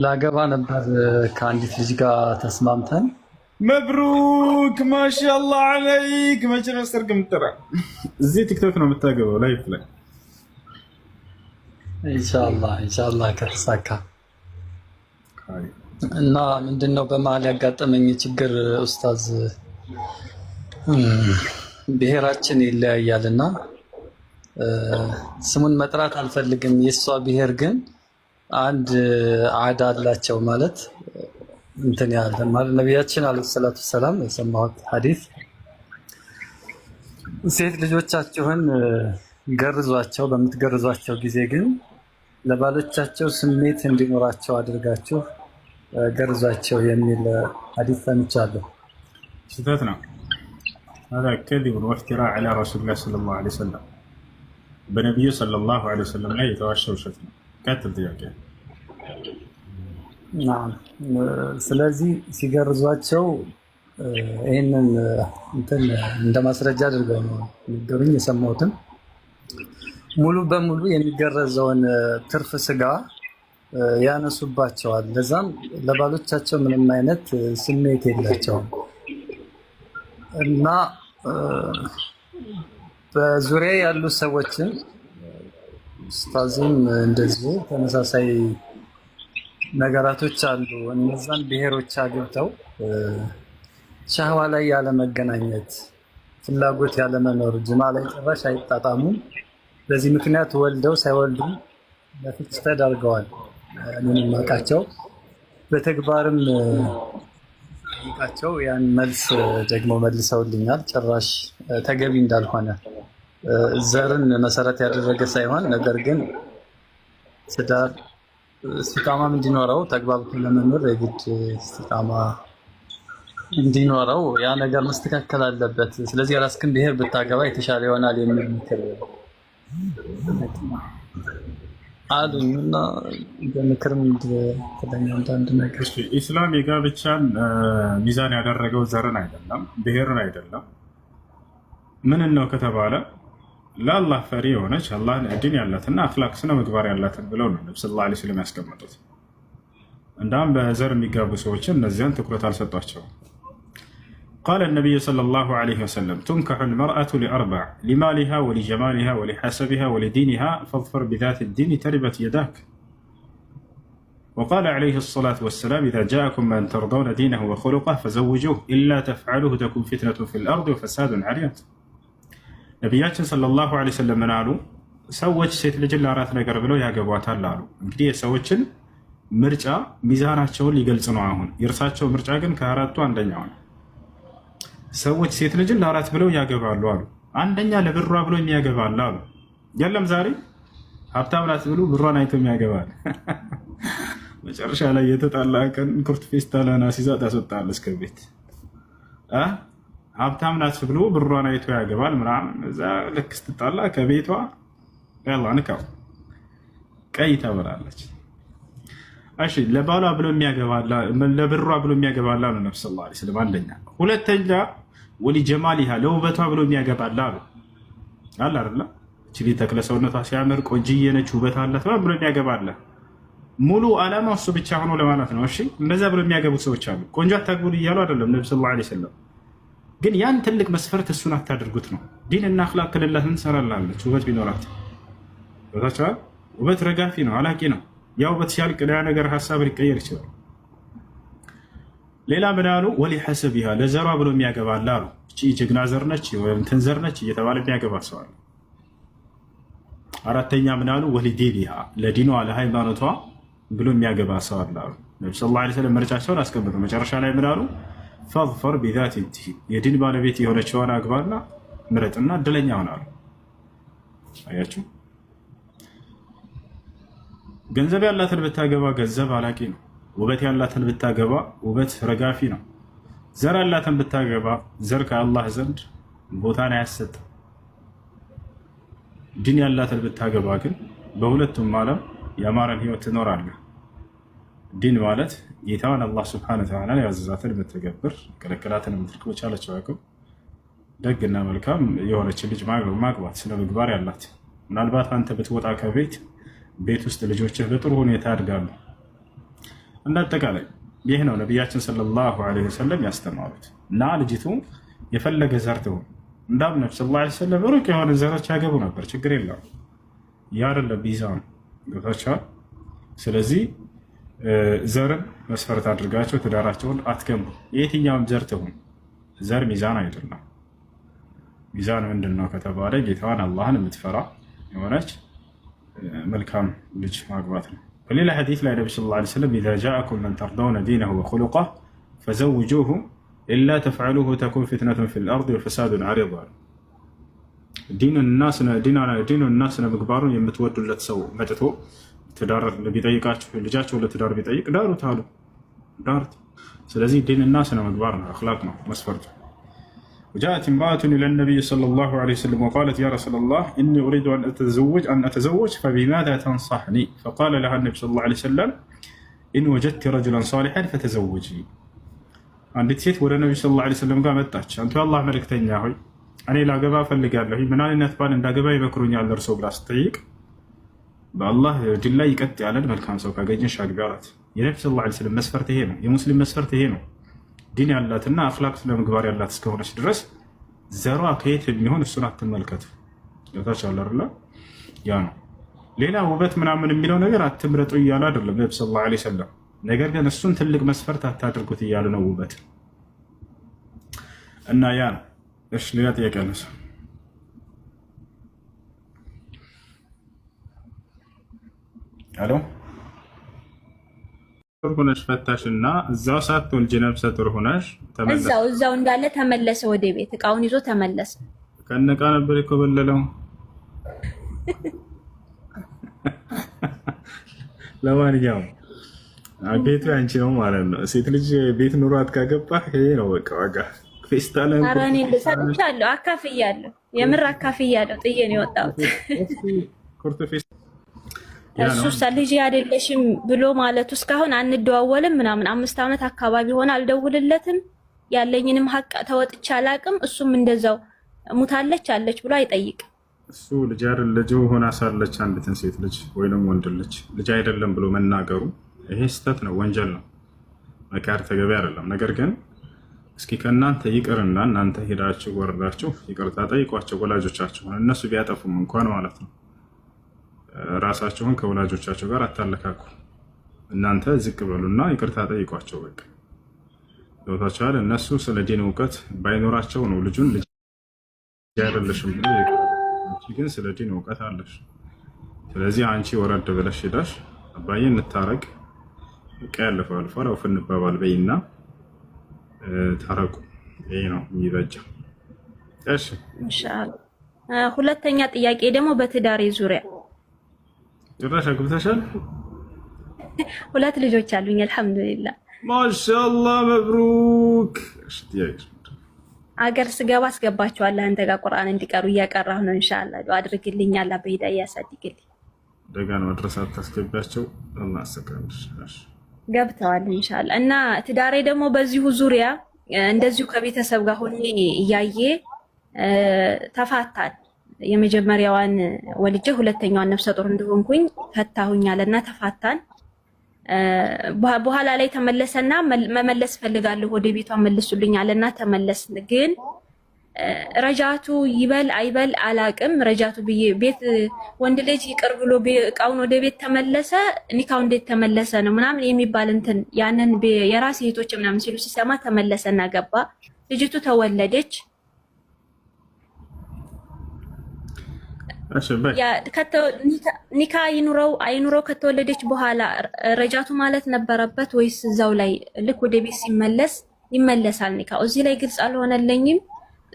ላገባ ነበር ከአንዲት ልጅ ጋር ተስማምተን። مبروك ما شاء الله عليك። መቼ ነው ሰርግ የምትጠራ? እዚህ ቲክቶክ ነው የምታገባው live ላይ። ኢንሻአላህ ኢንሻአላህ ከተሳካ። እና ምንድነው በመሀል ያጋጠመኝ ችግር ኡስታዝ፣ ብሔራችን ይለያያል እና ስሙን መጥራት አልፈልግም። የእሷ ብሔር ግን አንድ አዳ አላቸው፣ ማለት እንትን ያለ ማለት ነቢያችን عليه الصلاة والسلام የሰማሁት ሐዲስ ሴት ልጆቻችሁን ገርዟቸው፣ በምትገርዟቸው ጊዜ ግን ለባሎቻቸው ስሜት እንዲኖራቸው አድርጋችሁ ገርዟቸው የሚል ሐዲስ ሰምቻለሁ። ስህተት ነው። هذا كذب وافتراء على رسول الله صلى الله عليه وسلم። በነቢዩ صلى الله عليه وسلم ላይ የተዋሸ ውሸት ነው። ቀጥል ጥያቄ። ስለዚህ ሲገርዟቸው ይህንን እንትን እንደ ማስረጃ አድርገው ነው ነገሩኝ። የሰማሁትም ሙሉ በሙሉ የሚገረዘውን ትርፍ ስጋ ያነሱባቸዋል። ለዛም ለባሎቻቸው ምንም አይነት ስሜት የላቸውም እና በዙሪያ ያሉ ሰዎችን ኡስታዝም እንደዚሁ ተመሳሳይ ነገራቶች አሉ። እነዛን ብሔሮች አግብተው ሻህዋ ላይ ያለመገናኘት፣ ፍላጎት ያለመኖር፣ ጅማ ላይ ጭራሽ አይጣጣሙም። በዚህ ምክንያት ወልደው ሳይወልዱ ለፍች ተዳርገዋል። እኔም የማውቃቸው በተግባርም ጠይቃቸው ያን መልስ ደግሞ መልሰውልኛል። ጭራሽ ተገቢ እንዳልሆነ፣ ዘርን መሰረት ያደረገ ሳይሆን ነገር ግን ትዳር ኢስቲቃማም እንዲኖረው፣ ተግባብቶ ለመኖር የግድ ኢስቲቃማ እንዲኖረው ያ ነገር መስተካከል አለበት። ስለዚህ የራስህን ብሔር ብታገባ የተሻለ ይሆናል የሚል ምክር አሉኝ እና በምክርም ትለኛ አንዳንድ ነገር። ኢስላም የጋብቻን ሚዛን ያደረገው ዘርን አይደለም፣ ብሔርን አይደለም። ምን ነው ከተባለ ለአላህ ፈሪ የሆነች፣ አላህን ዲን ያላትና አኽላቅ ስነ ምግባር ያላትን ብለው ነው ነብ صلى الله عليه وسلم ያስቀመጡት። እንዳም በዘር የሚጋቡ ሰዎችን እነዚያን ትኩረት አልሰጧቸውም። قال النبي صلى الله عليه وسلم تنكح المرأة لأربع: لمالها ولجمالها ولحسبها ولدينها، فاظفر بذات الدين تربت يداك. وقال عليه الصلاة والسلام: إذا جاءكم من ترضون دينه وخلقه فزوجوه، إلا تفعلوه تكن فتنة في الأرض وفساد عريض። ነቢያችን صلى الله عليه وسلم ምን አሉ? ሰዎች ሴት ልጅን ለአራት ነገር ብለው ያገቧታል አሉ። እንግዲህ የሰዎችን ምርጫ ሚዛናቸውን ሊገልጽ ነው። አሁን የእርሳቸው ምርጫ ግን ከአራቱ አንደኛው ነው። ሰዎች ሴት ልጅን ለአራት ብለው ያገባሉ አሉ። አንደኛ ለብሯ ብሎ የሚያገባል አሉ። የለም፣ ዛሬ ሀብታም ናት ብሎ ብሯን አይቶ የሚያገባል። መጨረሻ ላይ የተጣላ ቀን ኩርት ፌስታሏን አስይዛ ታስወጣለች ከቤት። ሀብታም ናት ብሎ ብሯን አይቶ ያገባል ምናምን። እዛ ልክ ስትጣላ ከቤቷ ያላ ንካው ቀይ ታበላለች። እሺ፣ ለባሏ ብሎ የሚያገባላ፣ ለብሯ ብሎ የሚያገባላ ነው ነብስ صلى الله عليه وسلم አንደኛ። ሁለተኛ ولجمالها ለውበቷ ብሎ የሚያገባላ አሉ። አለ አይደለ? እቺ ተክለ ሰውነቷ ሲያምር፣ ቆንጅዬ ነች፣ ውበት አላት ብሎ የሚያገባላ ሙሉ ዓላማ እሱ ብቻ ሆኖ ለማለት ነው። እሺ፣ እንደዛ ብሎ የሚያገቡ ሰዎች አሉ። ቆንጆ አታግቡ እያሉ አይደለም ነብስ صلى الله عليه وسلم፣ ግን ያን ትልቅ መስፈርት እሱን አታድርጉት ነው። ዲን እና አኽላቅ ከሌላት ምን ትሰራላለች? ውበት ቢኖራት ቦታቸዋል። ውበት ረጋፊ ነው፣ አላቂ ነው። ያ ውበት ሲያልቅ ያ ነገር ሀሳብ ሊቀየር ይችላል። ሌላ ምን አሉ? ولحسبها ለዘሯ ብሎ የሚያገባል አሉ። እቺ ጀግና ዘር ነች ወይም እንትን ዘር ነች እየተባለ የሚያገባ ሰው አለ። አራተኛ ምን አሉ? ولدينها ለዲኗ ለሃይማኖቷ ብሎ የሚያገባ ሰው አለ አሉ። ነቢ صلى الله عليه وسلم ምርጫቸውን አስቀምጡ። መጨረሻ ላይ ምን አሉ? فاظفر بذات الدين የዲን ባለቤት የሆነችዋን አግባና ምረጥና እድለኛ ሆናሉ። አያችሁ፣ ገንዘብ ያላትን ብታገባ ገንዘብ አላቂ ነው። ውበት ያላትን ብታገባ ውበት ረጋፊ ነው። ዘር ያላትን ብታገባ ዘር ከአላህ ዘንድ ቦታን አያሰጥም። ዲን ያላትን ብታገባ ግን በሁለቱም ዓለም የአማረን ህይወት ትኖራለህ። ዲን ማለት ጌታዋን አላህ سبحانه وتعالى ያዘዛትን የምትገብር፣ የከለከላትን የምትርቅ፣ በቻለችው አቅም ደግና መልካም የሆነችን ልጅ ማግባት፣ ስነ ምግባር ያላት። ምናልባት አንተ ብትወጣ ከቤት፣ ቤት ውስጥ ልጆችህ በጥሩ ሁኔታ ያድጋሉ። እንደ አጠቃላይ ይህ ነው ነቢያችን صلى الله عليه وسلم ያስተማሩት። እና ልጅቱ የፈለገ ዘር ትሁን እንዳም ነብ صلى الله عليه وسلم ሩቅ የሆነ ዘሮች ያገቡ ነበር፣ ችግር የለውም። ያ አይደለም ሚዛኑ፣ ገብታችኋል? ስለዚህ ዘርን መስፈርት አድርጋቸው ትዳራቸውን አትገንቡ። የትኛውም ዘር ትሁን ዘር ሚዛን አይደለም። ሚዛን ምንድን ነው ከተባለ ጌታዋን አላህን የምትፈራ የሆነች መልካም ልጅ ማግባት ነው። በሌላ ሐዲስ ላይ ነቢ صلى الله عليه وسلم إذا جاءكم من ترضون دينه وخلقه فزوجوه إلا تفعلوه تكن فتنة في الأرض وفساد عريض አሉ። ዲኑንና ስነ ምግባሩን የምትወዱለት ሰው መጥቶ ትዳር ቢጠይቃችሁ ልጃቸው ለትዳር ቢጠይቅ ዳሩት አሉ። ዳሩት። ስለዚህ ዲንና ስነ ምግባር ነው፣ አኽላቅ ነው መስፈርቱ። وجاءت امرأة إلى النبي صلى الله عليه وسلم وقالت يا رسول الله إني أريد أن أتزوج فبماذا تنصحني؟ فقال لها النبي صلى الله عليه وسلم إن وجدت رجلا صالحا فتزوجي። አንዲት ሴት ወደ ነቢ صلى الله عليه وسلم ጋር መጣች። አንቱ የአላህ መልእክተኛ ሆይ እኔ ላገባ እፈልጋለሁ፣ ምን አይነት ባል እንዳገባ ይመክሩኛል እርሶ ብላ ስትጠይቅ በአላህ ዲን ላይ ይቀጥ ያለን መልካም ሰው ካገኘሽ አግቢ አላት። የነቢ صلى الله عليه وسلم መስፈርት ይሄ ነው። የሙስሊም መስፈርት ይሄ ነው። ዲን ያላትና አኽላቅ ስነ ምግባር ያላት እስከሆነች ድረስ ዘሯ ከየት የሚሆን እሱን አትመልከቱ። ገብታችኋል አይደለ? ያ ነው። ሌላ ውበት ምናምን የሚለው ነገር አትምረጡ እያሉ አይደለም ነቢ صلى الله عليه وسلم። ነገር ግን እሱን ትልቅ መስፈርት አታድርጉት እያሉ ነው ውበት እና ያ ነው። እሺ ሌላ ጥያቄ አለ? አሎ ሆነሽ ፈታሽ እና እዛው ሳትወልጂ ነፍሰ ጡር ሆነሽ ተመለሰ። እዛው እንዳለ ተመለሰ ወደ ቤት፣ እቃውን ይዞ ተመለሰ። ከነቃ ነበር የኮበለለው። ለማንኛውም ቤቱ ያንቺ ነው ማለት ነው። ሴት ልጅ ቤት ኑሯት ካገባህ ይሄ ነው በቃ ዋጋ። ፌስታልን ኧረ እኔ ሰጥቻለሁ፣ አካፍያለሁ፣ የምር አካፍያለሁ። ጥዬ ነው የወጣሁት። ኩርቱ ፌስታል እሱ ልጅ አይደለሽም ብሎ ማለቱ እስካሁን አንደዋወልም ምናምን 5 ዓመት አካባቢ ሆነ አልደውልለትም። ያለኝንም ሀቅ ተወጥቼ አላቅም። እሱም እንደዛው ሙታለች አለች ብሎ አይጠይቅም። እሱ ልጅ አይደል ልጁ ሆና ሳለች አንዲትን ሴት ልጅ ወይንም ወንድ ልጅ ልጅ አይደለም ብሎ መናገሩ ይሄ ስህተት ነው፣ ወንጀል ነው፣ መካር ተገቢ አይደለም። ነገር ግን እስኪ ከእናንተ ይቅርና እናንተ ሄዳችሁ ወረዳችሁ ይቅርታ ጠይቋቸው ወላጆቻችሁን፣ እነሱ ቢያጠፉም እንኳን ማለት ነው። ራሳችሁን ከወላጆቻቸው ጋር አታለካኩ። እናንተ ዝቅ በሉና ይቅርታ ጠይቋቸው። በቃ ገብቷችኋል። እነሱ ስለ ዲን እውቀት ባይኖራቸው ነው ልጁን ልጅ አይደለሽም ብሎ፣ አንቺ ግን ስለ ዲን እውቀት አለሽ። ስለዚህ አንቺ ወረድ ብለሽ ሄዳሽ አባዬ እንታረቅ፣ በቃ ያለፈው አልፏል፣ አውፍ እንባባል በይና ታረቁ። ይሄ ነው የሚበጃው። እሺ ኢንሻአላህ። ሁለተኛ ጥያቄ ደግሞ በትዳሬ ዙሪያ። ጭራሽ አግብተሻል? ሁለት ልጆች አሉኝ አልሐምዱሊላህ። ማሻአላህ መብሩክ። እሺ ጥያቄ? አገር ስገባ አስገባቸዋለሁ አንተ ጋር ቁርአን እንዲቀሩ እያቀራሁ ነው። ኢንሻአላህ ዱአ አድርግልኝ፣ አላህ በሂዳያ ያሳድግልኝ። ደጋን መድረስ አታስገቢያቸው። አላህ ያሰካልሽ። እሺ ገብተዋል ኢንሻአላህ። እና ትዳሬ ደግሞ በዚሁ ዙሪያ እንደዚሁ ከቤተሰብ ጋር ሆኜ እያየ ተፋታን። የመጀመሪያዋን ወልጄ ሁለተኛዋን ነፍሰ ጡር እንደሆንኩኝ ፈታሁኛለና ተፋታን። በኋላ ላይ ተመለሰና መመለስ ፈልጋለሁ ወደ ቤቷ መልሱልኛለና ተመለስ። ግን ረጃቱ ይበል አይበል አላቅም። ረጃቱ ብዬ ቤት ወንድ ልጅ ይቅር ብሎ እቃውን ወደ ቤት ተመለሰ፣ ኒካው እንዴት ተመለሰ ነው ምናምን የሚባል እንትን ያንን የራሴ እህቶች ምናምን ሲሉ ሲሰማ ተመለሰና ገባ። ልጅቱ ተወለደች። ኒካ ይኑረው አይኑረው ከተወለደች በኋላ ረጃቱ ማለት ነበረበት ወይስ እዛው ላይ ልክ ወደ ቤት ሲመለስ ይመለሳል ኒካው? እዚህ ላይ ግልጽ አልሆነለኝም።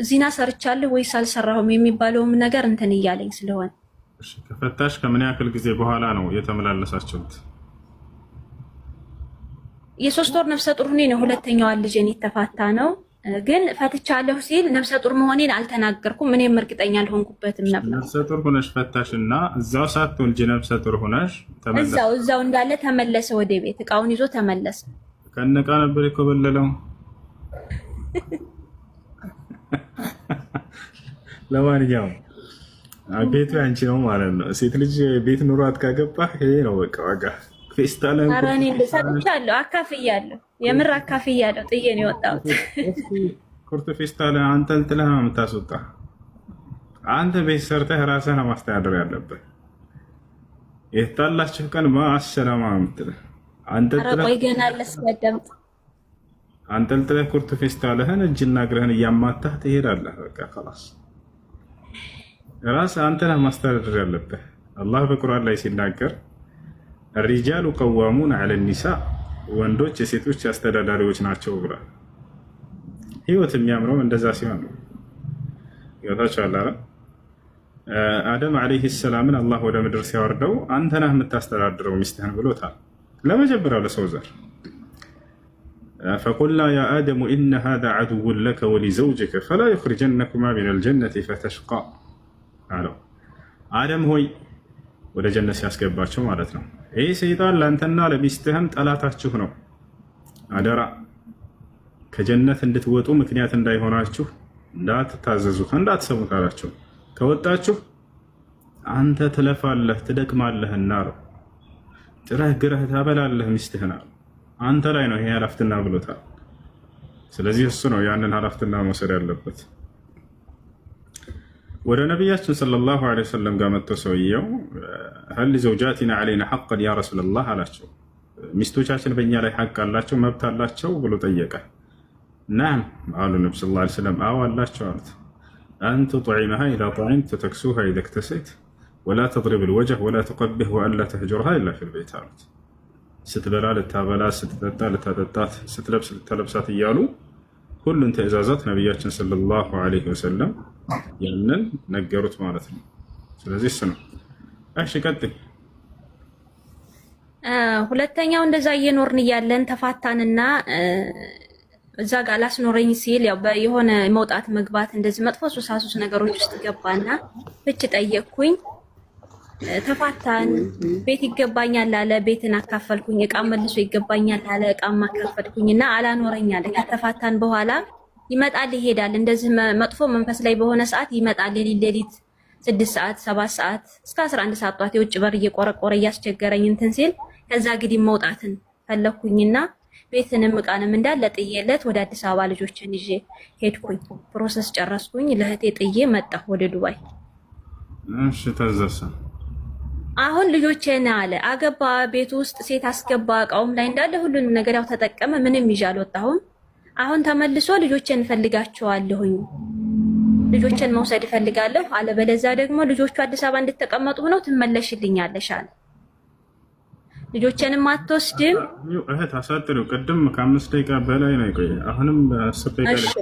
ዚና ሰርቻለሁ ወይስ አልሰራሁም የሚባለውም ነገር እንትን እያለኝ ስለሆነ። ከፈታሽ ከምን ያክል ጊዜ በኋላ ነው የተመላለሳችሁት? የ3 ወር ነፍሰ ጡር ሆኜ ነው ሁለተኛዋን ልጄን የተፋታ ነው። ግን ፈትቻለሁ ሲል ነፍሰ ጡር መሆኔን አልተናገርኩም። እኔም እርግጠኛ አልሆንኩበትም ነበር። ነፍሰ ጡር ሆነሽ ፈታሽ እና እዛው ሳትወልጂ ነፍሰ ጡር ሆነሽ ተመለሰ። እዛው እንዳለ ተመለሰ ወደ ቤት፣ እቃውን ይዞ ተመለሰ። ከነቃ ነበር የኮበለለው። ለማንኛውም ቤቱ ያንቺ ነው ማለት ነው። ሴት ልጅ ቤት ኑሯት ካገባህ ይሄ ነው በቃ ዋጋ። ፌስታልህን ኧረ እኔ ሰጥቻለሁ፣ አካፍያለሁ፣ የምር አካፍያለሁ። ጥዬ ነው የወጣሁት። ኩርት ፌስታልህን አንጠልጥለህ ነው የምታስወጣ። አንተ ቤት ሰርተህ ራስህ ነው ማስተዳደር ያለብህ። የተጣላችሁ ቀን ማሰላማ ነው የምትልህ። ኧረ ቆይ ገና አለ እስኪያዳምጥ። አንጠልጥለህ ኩርት ፌስታልህን እጅና እግርህን እያማታህ ትሄዳለህ። በቃ خلاص፣ ራስህ አንተ ነህ ማስተዳደር ያለብህ። አላህ በቁርአን ላይ ሲናገር الرجال قوامون على النساء፣ ወንዶች የሴቶች አስተዳዳሪዎች ናቸው ብሏል። ህይወት የሚያምረውም እንደዛ ሲሆን ነው። ህይወታቸው አለ። አደም ዓለይሂ ሰላምን አላህ ወደ ምድር ሲያወርደው አንተ ነህ የምታስተዳድረው ሚስትህን ብሎታል። ለመጀመሪያው ለሰው ዘር فقلنا يا آدم إن هذا عدو لك ولزوجك فلا يخرجنكما من الجنة فتشقى አለው። አደም ሆይ፣ ወደ ጀነት ሲያስገባቸው ማለት ነው። ይህ ሰይጣን ለአንተና ለሚስትህም ጠላታችሁ ነው። አደራ ከጀነት እንድትወጡ ምክንያት እንዳይሆናችሁ እንዳትታዘዙት፣ እንዳትሰሙት አላቸው። ከወጣችሁ አንተ ትለፋለህ ትደክማለህና አለው። ጥረህ ግረህ ታበላለህ ሚስትህን አለው። አንተ ላይ ነው ይሄ ኃላፊትና ብሎታል። ስለዚህ እሱ ነው ያንን ኃላፊትና መውሰድ ያለበት። ወደ ነቢያችን صلى الله عليه وسلم ጋር መጥቶ ሰውየው هل لزوجاتنا علينا حقا يا رسول الله አላቸው። ሚስቶቻችን በእኛ ላይ ሐቅ አላቸው፣ መብት አላቸው ብሎ ጠየቀ። نعم አሉ ነቢ صلى الله عليه وسلم፣ አዎ አላቸው አሉት። أن تطعمها إذا طعمت وتكسوها إذا اكتسيت ولا تضرب الوجه ولا تقبح وألا تهجرها إلا في البيت አሉት። ስትበላ ልታበላ፣ ስትጠጣ ልታጠጣት፣ ስትለብስ ልታለብሳት እያሉ ሁሉን ትእዛዛት ነቢያችን صلى الله عليه وسلم ያንን ነገሩት ማለት ነው። ስለዚህ እሱ ነው። እሺ ቀጥል። ሁለተኛው እንደዛ እየኖርን እያለን ተፋታንና እዛ ጋር ላስኖረኝ ሲል ያው የሆነ መውጣት መግባት እንደዚህ መጥፎ ሱሳሱስ ነገሮች ውስጥ ገባና ፍች ጠየቅኩኝ። ተፋታን። ቤት ይገባኛል አለ። ቤትን አካፈልኩኝ። እቃ መልሶ ይገባኛል አለ። እቃም አካፈልኩኝ እና አላኖረኝ አለ። ከተፋታን በኋላ ይመጣል ይሄዳል። እንደዚህ መጥፎ መንፈስ ላይ በሆነ ሰዓት ይመጣል። ሌሊት ሌሊት 6 ሰዓት፣ 7 ሰዓት እስከ 11 ሰዓት ጧት የውጭ በር እየቆረቆረ እያስቸገረኝ እንትን ሲል ከዛ ግዲም መውጣትን ፈለኩኝና ቤትንም እቃንም እንዳለ ጥዬለት ወደ አዲስ አበባ ልጆችን ይዤ ሄድኩኝ። Process ጨረስኩኝ። ለእህቴ ጥዬ መጣሁ ወደ ዱባይ። እሺ ተዘሰ አሁን ልጆቼን አለ አገባ፣ ቤት ውስጥ ሴት አስገባ፣ እቃውም ላይ እንዳለ ሁሉንም ነገር ያው ተጠቀመ። ምንም ይዤ አልወጣሁም። አሁን ተመልሶ ልጆቼን እፈልጋቸዋለሁኝ፣ ልጆቼን መውሰድ እፈልጋለሁ፣ አለበለዚያ ደግሞ ልጆቹ አዲስ አበባ እንድትቀመጡ ሆነው ትመለሽልኛለሽ አለ። ልጆቼንም አትወስድም። እህት አሳጥሪው። ቅድም ከ5 ደቂቃ በላይ ነው የቆየ። አሁንም 10 ደቂቃ።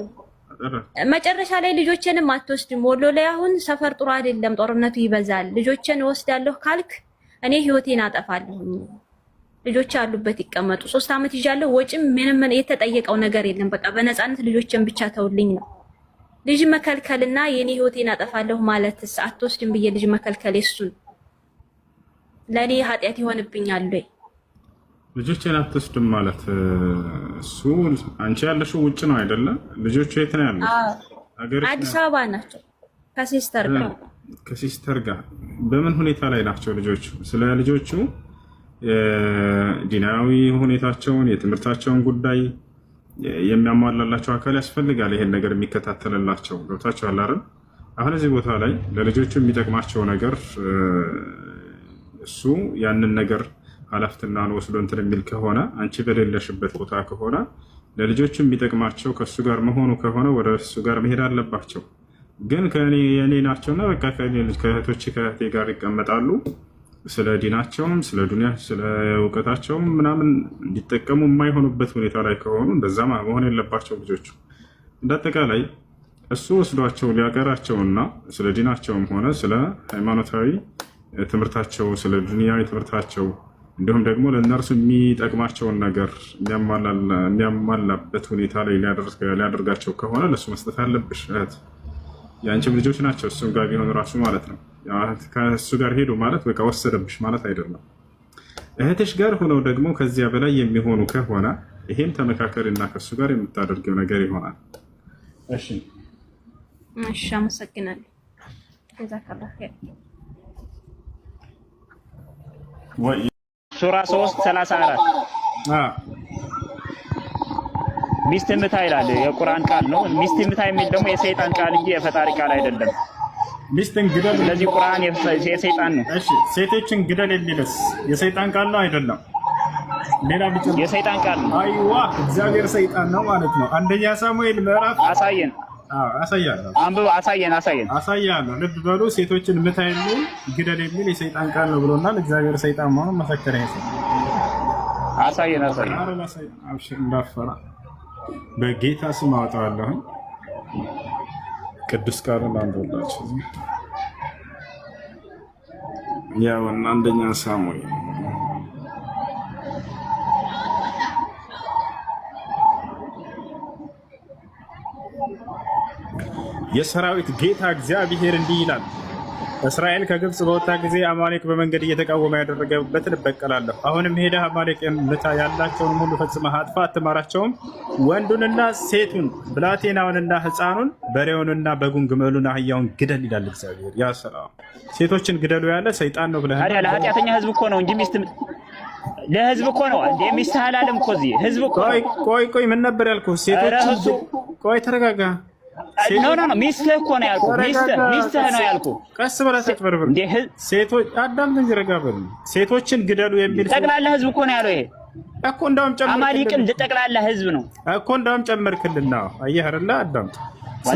መጨረሻ ላይ ልጆቼንም አትወስድም። ወሎ ላይ አሁን ሰፈር ጥሩ አይደለም፣ ጦርነቱ ይበዛል። ልጆቼን እወስዳለሁ ካልክ እኔ ህይወቴን አጠፋለሁኝ። ልጆች ያሉበት ይቀመጡ። 3 ዓመት ይዣለሁ። ወጪም ምንም የተጠየቀው ነገር የለም። በቃ በነፃነት ልጆቼን ብቻ ተውልኝ ነው። ልጅ መከልከልና የኔ ህይወቴን አጠፋለሁ ማለትስ አትወስድም ብዬ ልጅ መከልከል የሱን ለእኔ ኃጢአት ይሆንብኛል ወይ? ልጆቼን አትወስድም ማለት እሱ አንቺ ያለሽው ውጭ ነው አይደለም? ልጆቹ የት ነው ያሉት? አዲስ አበባ ናቸው ከ sister ጋር። ከ sister ጋር በምን ሁኔታ ላይ ናቸው ልጆቹ? ስለ ልጆቹ ዲናዊ ሁኔታቸውን የትምህርታቸውን ጉዳይ የሚያሟላላቸው አካል ያስፈልጋል። ይሄን ነገር የሚከታተልላቸው ገብታችኋል አይደል? አሁን እዚህ ቦታ ላይ ለልጆቹ የሚጠቅማቸው ነገር እሱ ያንን ነገር ኃላፊነቱን ወስዶ እንትን የሚል ከሆነ፣ አንቺ በሌለሽበት ቦታ ከሆነ፣ ለልጆቹ የሚጠቅማቸው ከእሱ ጋር መሆኑ ከሆነ ወደ እሱ ጋር መሄድ አለባቸው። ግን ከእኔ የእኔ ናቸውና በቃ ከእህቶች ከእህቴ ጋር ይቀመጣሉ። ስለ ዲናቸውም ስለ ዱንያ ስለ እውቀታቸውም ምናምን እንዲጠቀሙ የማይሆኑበት ሁኔታ ላይ ከሆኑ እንደዛ መሆን የለባቸው ልጆቹ። እንዳጠቃላይ እሱ ወስዷቸው ሊያቀራቸውና ስለ ዲናቸውም ሆነ ስለ ሃይማኖታዊ ትምህርታቸው፣ ስለ ዱንያዊ ትምህርታቸው እንዲሁም ደግሞ ለእነርሱ የሚጠቅማቸውን ነገር የሚያሟላበት ሁኔታ ላይ ሊያደርጋቸው ከሆነ ለእሱ መስጠት አለብሽ እህት። የአንቺም ልጆች ናቸው እሱም ጋር ቢሆን ራሱ ማለት ነው። ከእሱ ጋር ሄዱ ማለት በቃ ወሰደብሽ ማለት አይደለም። እህትሽ ጋር ሆነው ደግሞ ከዚያ በላይ የሚሆኑ ከሆነ ይሄን ተመካከሪና ከእሱ ጋር የምታደርገው ነገር ይሆናል። እሺ። እሺ፣ አመሰግናለሁ። جزاك الله خير። ወይ። ሱራ 3 34 ሚስት ምታ ይላል። የቁርአን ቃል ነው። ሚስት ምታ የሚል ደግሞ የሰይጣን ቃል እንጂ የፈጣሪ ቃል አይደለም። ሚስትን ግደል። ስለዚህ ቁርአን የሰይጣን ነው። እሺ፣ ሴቶችን ግደል የሚልስ የሰይጣን ቃል ነው አይደለም? ሌላ ብቻ የሰይጣን ቃል ነው። አይዋ፣ እግዚአብሔር ሰይጣን ነው ማለት ነው። አንደኛ ሳሙኤል ምዕራፍ አሳየን። አሳያለሁ። አንብብ፣ አሳየን፣ አሳየን፣ አሳያለሁ። ልብ በሉ፣ ሴቶችን ምታ የሚል፣ ግደል የሚል የሰይጣን ቃል ነው ብሎናል። እግዚአብሔር ሰይጣን መሆኑን መሰከረ። ይሄ አሳየን፣ አሳየን። ኧረ ላሳይ፣ አብሽር፣ እንዳፈራ በጌታ ስም አወጣዋለሁኝ። ቅዱስ ቃሉን አንብብላችሁ። ያው እና አንደኛ ሳሙኤል፣ የሰራዊት ጌታ እግዚአብሔር እንዲህ ይላል፣ እስራኤል ከግብፅ በወጣ ጊዜ አማሌቅ በመንገድ እየተቃወመ ያደረገበትን እበቀላለሁ። አሁንም ሄደህ አማሌቅን ምታ፣ ያላቸውን ሁሉ ፈጽመህ አጥፋ፣ አትማራቸውም። ወንዱንና ሴቱን፣ ብላቴናውንና ሕፃኑን፣ በሬውንና በጉን፣ ግመሉን፣ አህያውን ግደል ይላል እግዚአብሔር። ያ ሰላም! ሴቶችን ግደሉ ያለ ሰይጣን ነው ብለህ ታዲያ ለኃጢአተኛ ህዝብ እኮ ነው እንጂ ሚስት ለህዝብ እኮ ነው እንዴ? ሚስት አላለም እኮ እዚህ ህዝብ እኮ ነው። ቆይ ቆይ ቆይ፣ ምን ነበር ያልኩህ? ሴቶችን፣ ቆይ ተረጋጋ። No, no, no፣ ሚስትህ እኮ ነው ያልኩህ። ሚስትህ ነው ያልኩህ። ቀስ በላ ተጭበርብር። ሴቶች፣ አዳምጥ እንጂ ረጋ በል። ሴቶችን ግደሉ የሚል ጠቅላላ ህዝብ እኮ ነው ያለው። ይሄ እኮ እንዳውም ጨመርክልን። አማሊቅን ጠቅላላ ህዝብ ነው እኮ፣ እንዳውም ጨመርክልና። አየህ አይደለ? አዳምጥ።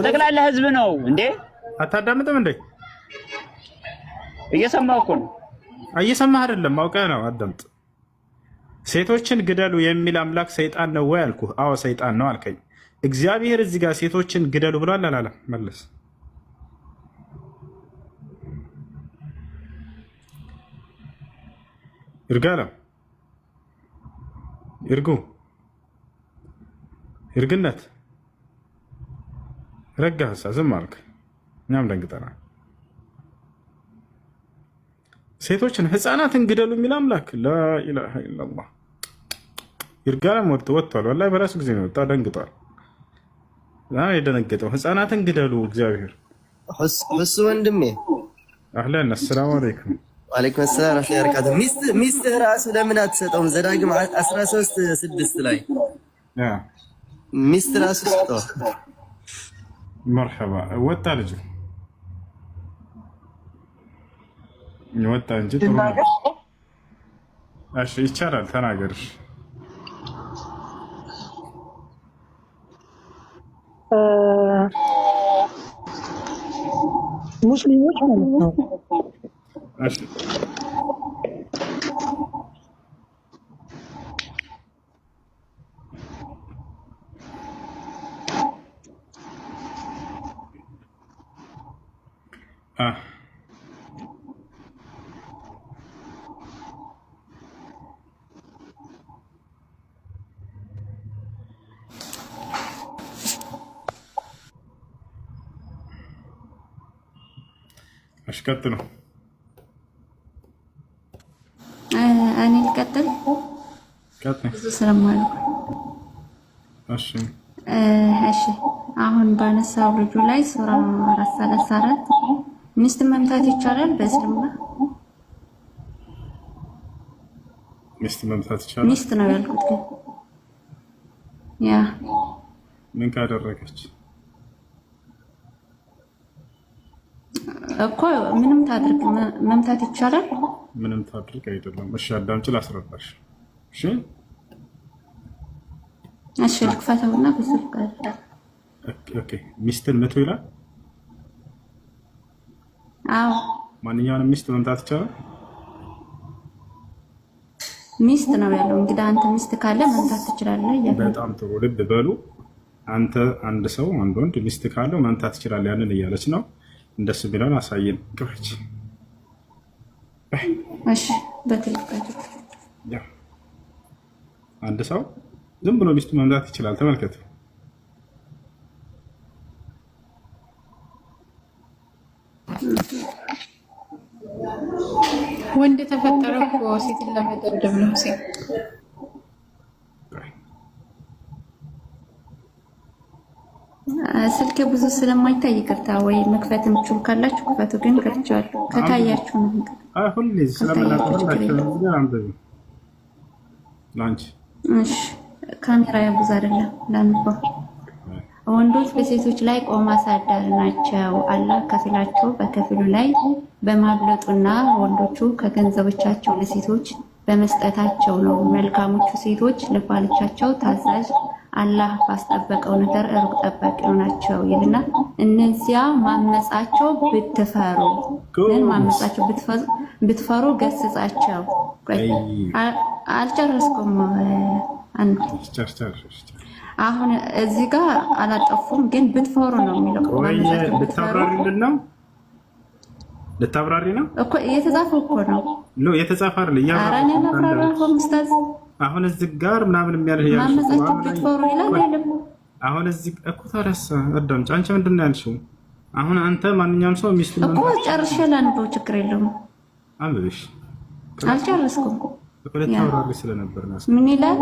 ጠቅላላ ህዝብ ነው እንዴ? አታዳምጥም እንዴ? እየሰማሁ እኮ ነው። እየሰማህ አይደለም፣ አውቀህ ነው። አዳምጥ። ሴቶችን ግደሉ የሚል አምላክ ሰይጣን ነው ወይ አልኩህ። አዎ ሰይጣን ነው አልከኝ። እግዚአብሔር እዚህ ጋር ሴቶችን ግደሉ ብሏል አላለም? መለስ። ይርጋለም፣ ይርጉ፣ ይርግነት፣ ረጋህሳ ዝም አልክ። እኛም ደንግጠናል። ሴቶችን ህፃናትን ግደሉ የሚል አምላክ፣ ላኢላሃ ኢለላህ። ይርጋለም ወጥቷል። ወላሂ በራሱ ጊዜ ነው ወጣ። ደንግጧል። የደነገጠው ህፃናትን ግደሉ እግዚአብሔር። እሱ ወንድሜ። አህለን፣ አሰላሙ አለይኩም። ወአለይኩም ሰላም ረህመቱላሂ ወበረካቱ። ሚስትህ ራሱ ለምን አትሰጠውም? ዘዳግም 13:6 ላይ ሚስት ራሱ ስጠው። መርሐባ፣ ወጣ፣ ልጁ ወጣ እንጂ ጥሩ ነው። እሺ ይቻላል፣ ተናገርሽ። ሙስሊሞች ማለት ነው። እሺ፣ እሺ፣ ቀጥሉ። እኔ ልቀጥል ቀጥይ። ብዙ ስለማለት። እሺ። እሺ፣ አሁን ባነሳው ልጁ ላይ ሱራ 4:34 ሚስት መምታት ይቻላል በእስልምና? ሚስት መምታት ይቻላል? ሚስት ነው ያልኩት ግን ያ ምን ካደረገች? እኮ ምንም ታድርግ መምታት ይቻላል። ምንም ታድርግ አይደለም። እሺ አዳምጪ፣ ላስረዳሽ። እሺ። እሺ፣ ልክፈተውና በስልክ። Okay፣ ሚስትን ምቱ ይላል። አዎ። ማንኛውንም ሚስት መምታት ይቻላል። ሚስት ነው ያለው። እንግዲህ አንተ ሚስት ካለ መምታት ትችላለህ እያለ ነው። በጣም ጥሩ፣ ልብ በሉ። አንተ አንድ ሰው፣ አንድ ወንድ ሚስት ካለው መምታት ይችላል። ያንን እያለች ነው። እንደሱ ቢለውን አሳየን። ክፈች። እሺ፣ በትልቅ አድርግ። ያ አንድ ሰው ዝም ብሎ ሚስቱ መምታት ይችላል። ተመልከቱ። ወንድ የተፈጠረው እኮ ሴትን ለመደብደብ ነው። ሴት ስልክ ብዙ ስለማይታይ ይቅርታ። ወይ መክፈት የምችሉ ካላችሁ ክፈቱ፣ ግን ከፍቼዋለሁ። ከታያችሁ ነው። ሁሌ ካልታያችሁ ችግር ስለምናውቅ የለም። አንብቢ። ለአንቺ። እሺ፣ ካሜራ ያቡዝ አይደለም ላንበው። ወንዶች በሴቶች ላይ ቆም አሳዳሪ ናቸው። አላህ ከፊላቸው በከፊሉ ላይ በማብለጡና ወንዶቹ ከገንዘቦቻቸው ለሴቶች በመስጠታቸው ነው። መልካሞቹ ሴቶች ለባሎቻቸው ታዛዥ፣ አላህ ባስጠበቀው ነገር ሩቅ ጠባቂው ናቸው ይልና እነዚያ ማመጻቸው ብትፈሩ ምን ማመጻቸው ብትፈሩ ገስጻቸው። አልጨረስኩም። አንድ አሁን እዚህ ጋር አላጠፉም፣ ግን ብትፈሩ ነው የሚለው። ልታብራሪልን ነው? ልታብራሪ ነው እኮ፣ የተጻፈው እኮ ነው። No፣ የተጻፈ አይደል? ኧረ እኔ አላብራራሁም ኡስታዝ። አሁን እዚህ ጋር ምናምን የሚያልህ ማመጻቸው ብትፈሩ ይላል አይልም? አሁን እዚህ እኮ ታዲያስ አዳምጪ። አንቺ ምንድን ነው ያልሽው? አሁን አንተ ማንኛውም ሰው ሚስቱ እኮ ጨርሼ ላንበው፣ ችግር የለውም። አንብብሽ። አልጨረስኩም። ልታብራሪ ስለነበር ነው። ምን ይላል?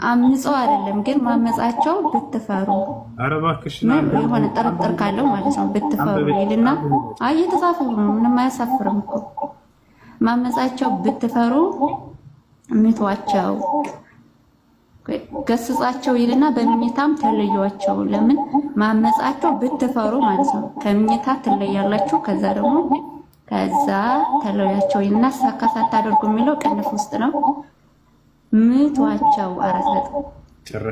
አምፀው አይደለም ግን ማመጻቸው ብትፈሩ፣ ኧረ እባክሽ። የሆነ ጥርጥር ካለው ማለት ነው፣ ብትፈሩ ይልና፣ አይ የተጻፈው ነው፣ ምንም አያሳፍርም እኮ። ማመጻቸው ብትፈሩ ምቷቸው፣ ገስጻቸው ይልና በምኝታም ተለዩዋቸው። ለምን ማመጻቸው ብትፈሩ ማለት ነው። ከምኝታ ትለያላችሁ፣ ከዛ ደግሞ ከዛ ተለያቸው ይልና ሳካ ሳታደርጉ የሚለው ቅንፍ ውስጥ ነው። ምቷቸው 4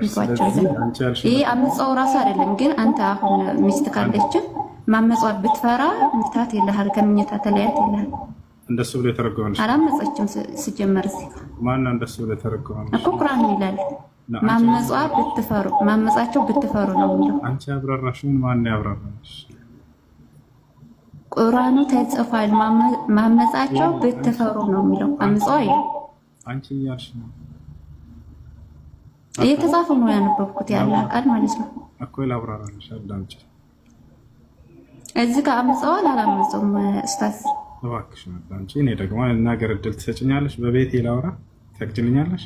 ምቷቸው። ይሄ አምፀው ራሱ አይደለም ግን አንተ አሁን ሚስት ካለች ማመጿ ብትፈራ ምታት ይልሃል፣ ከምኝታ ተለያት ይልሃል። እንደሱ ብሎ የተረጎመልሽ? አላመፀችም ስጀመር እዚህ ማነው እንደሱ ብሎ የተረጎመልሽ? እኮ ቁርአን ይላል ማመጿ ብትፈሩ፣ ማመጻቸው ብትፈሩ ነው የሚለው። አንቺ ያብራራሽውን ማነው ያብራራሽ? ቁርአኑ ተጽፏል። ማመጻቸው ብትፈሩ ነው የሚለው። አምፀው አይልም። አንቺ እያልሽ ነው። እየተጻፈው ነው ያነበብኩት ያለ ቃል ማለት ነው እኮ። ላብራራልሽ፣ አዳምጪ። እዚህ ጋር አምፀዋል አላመፀውም ኡስታዝ? እባክሽ አዳምጪ። እኔ ደግሞ ልናገር እድል ትሰጭኛለሽ? በቤቴ ላውራ ትፈቅጂልኛለሽ?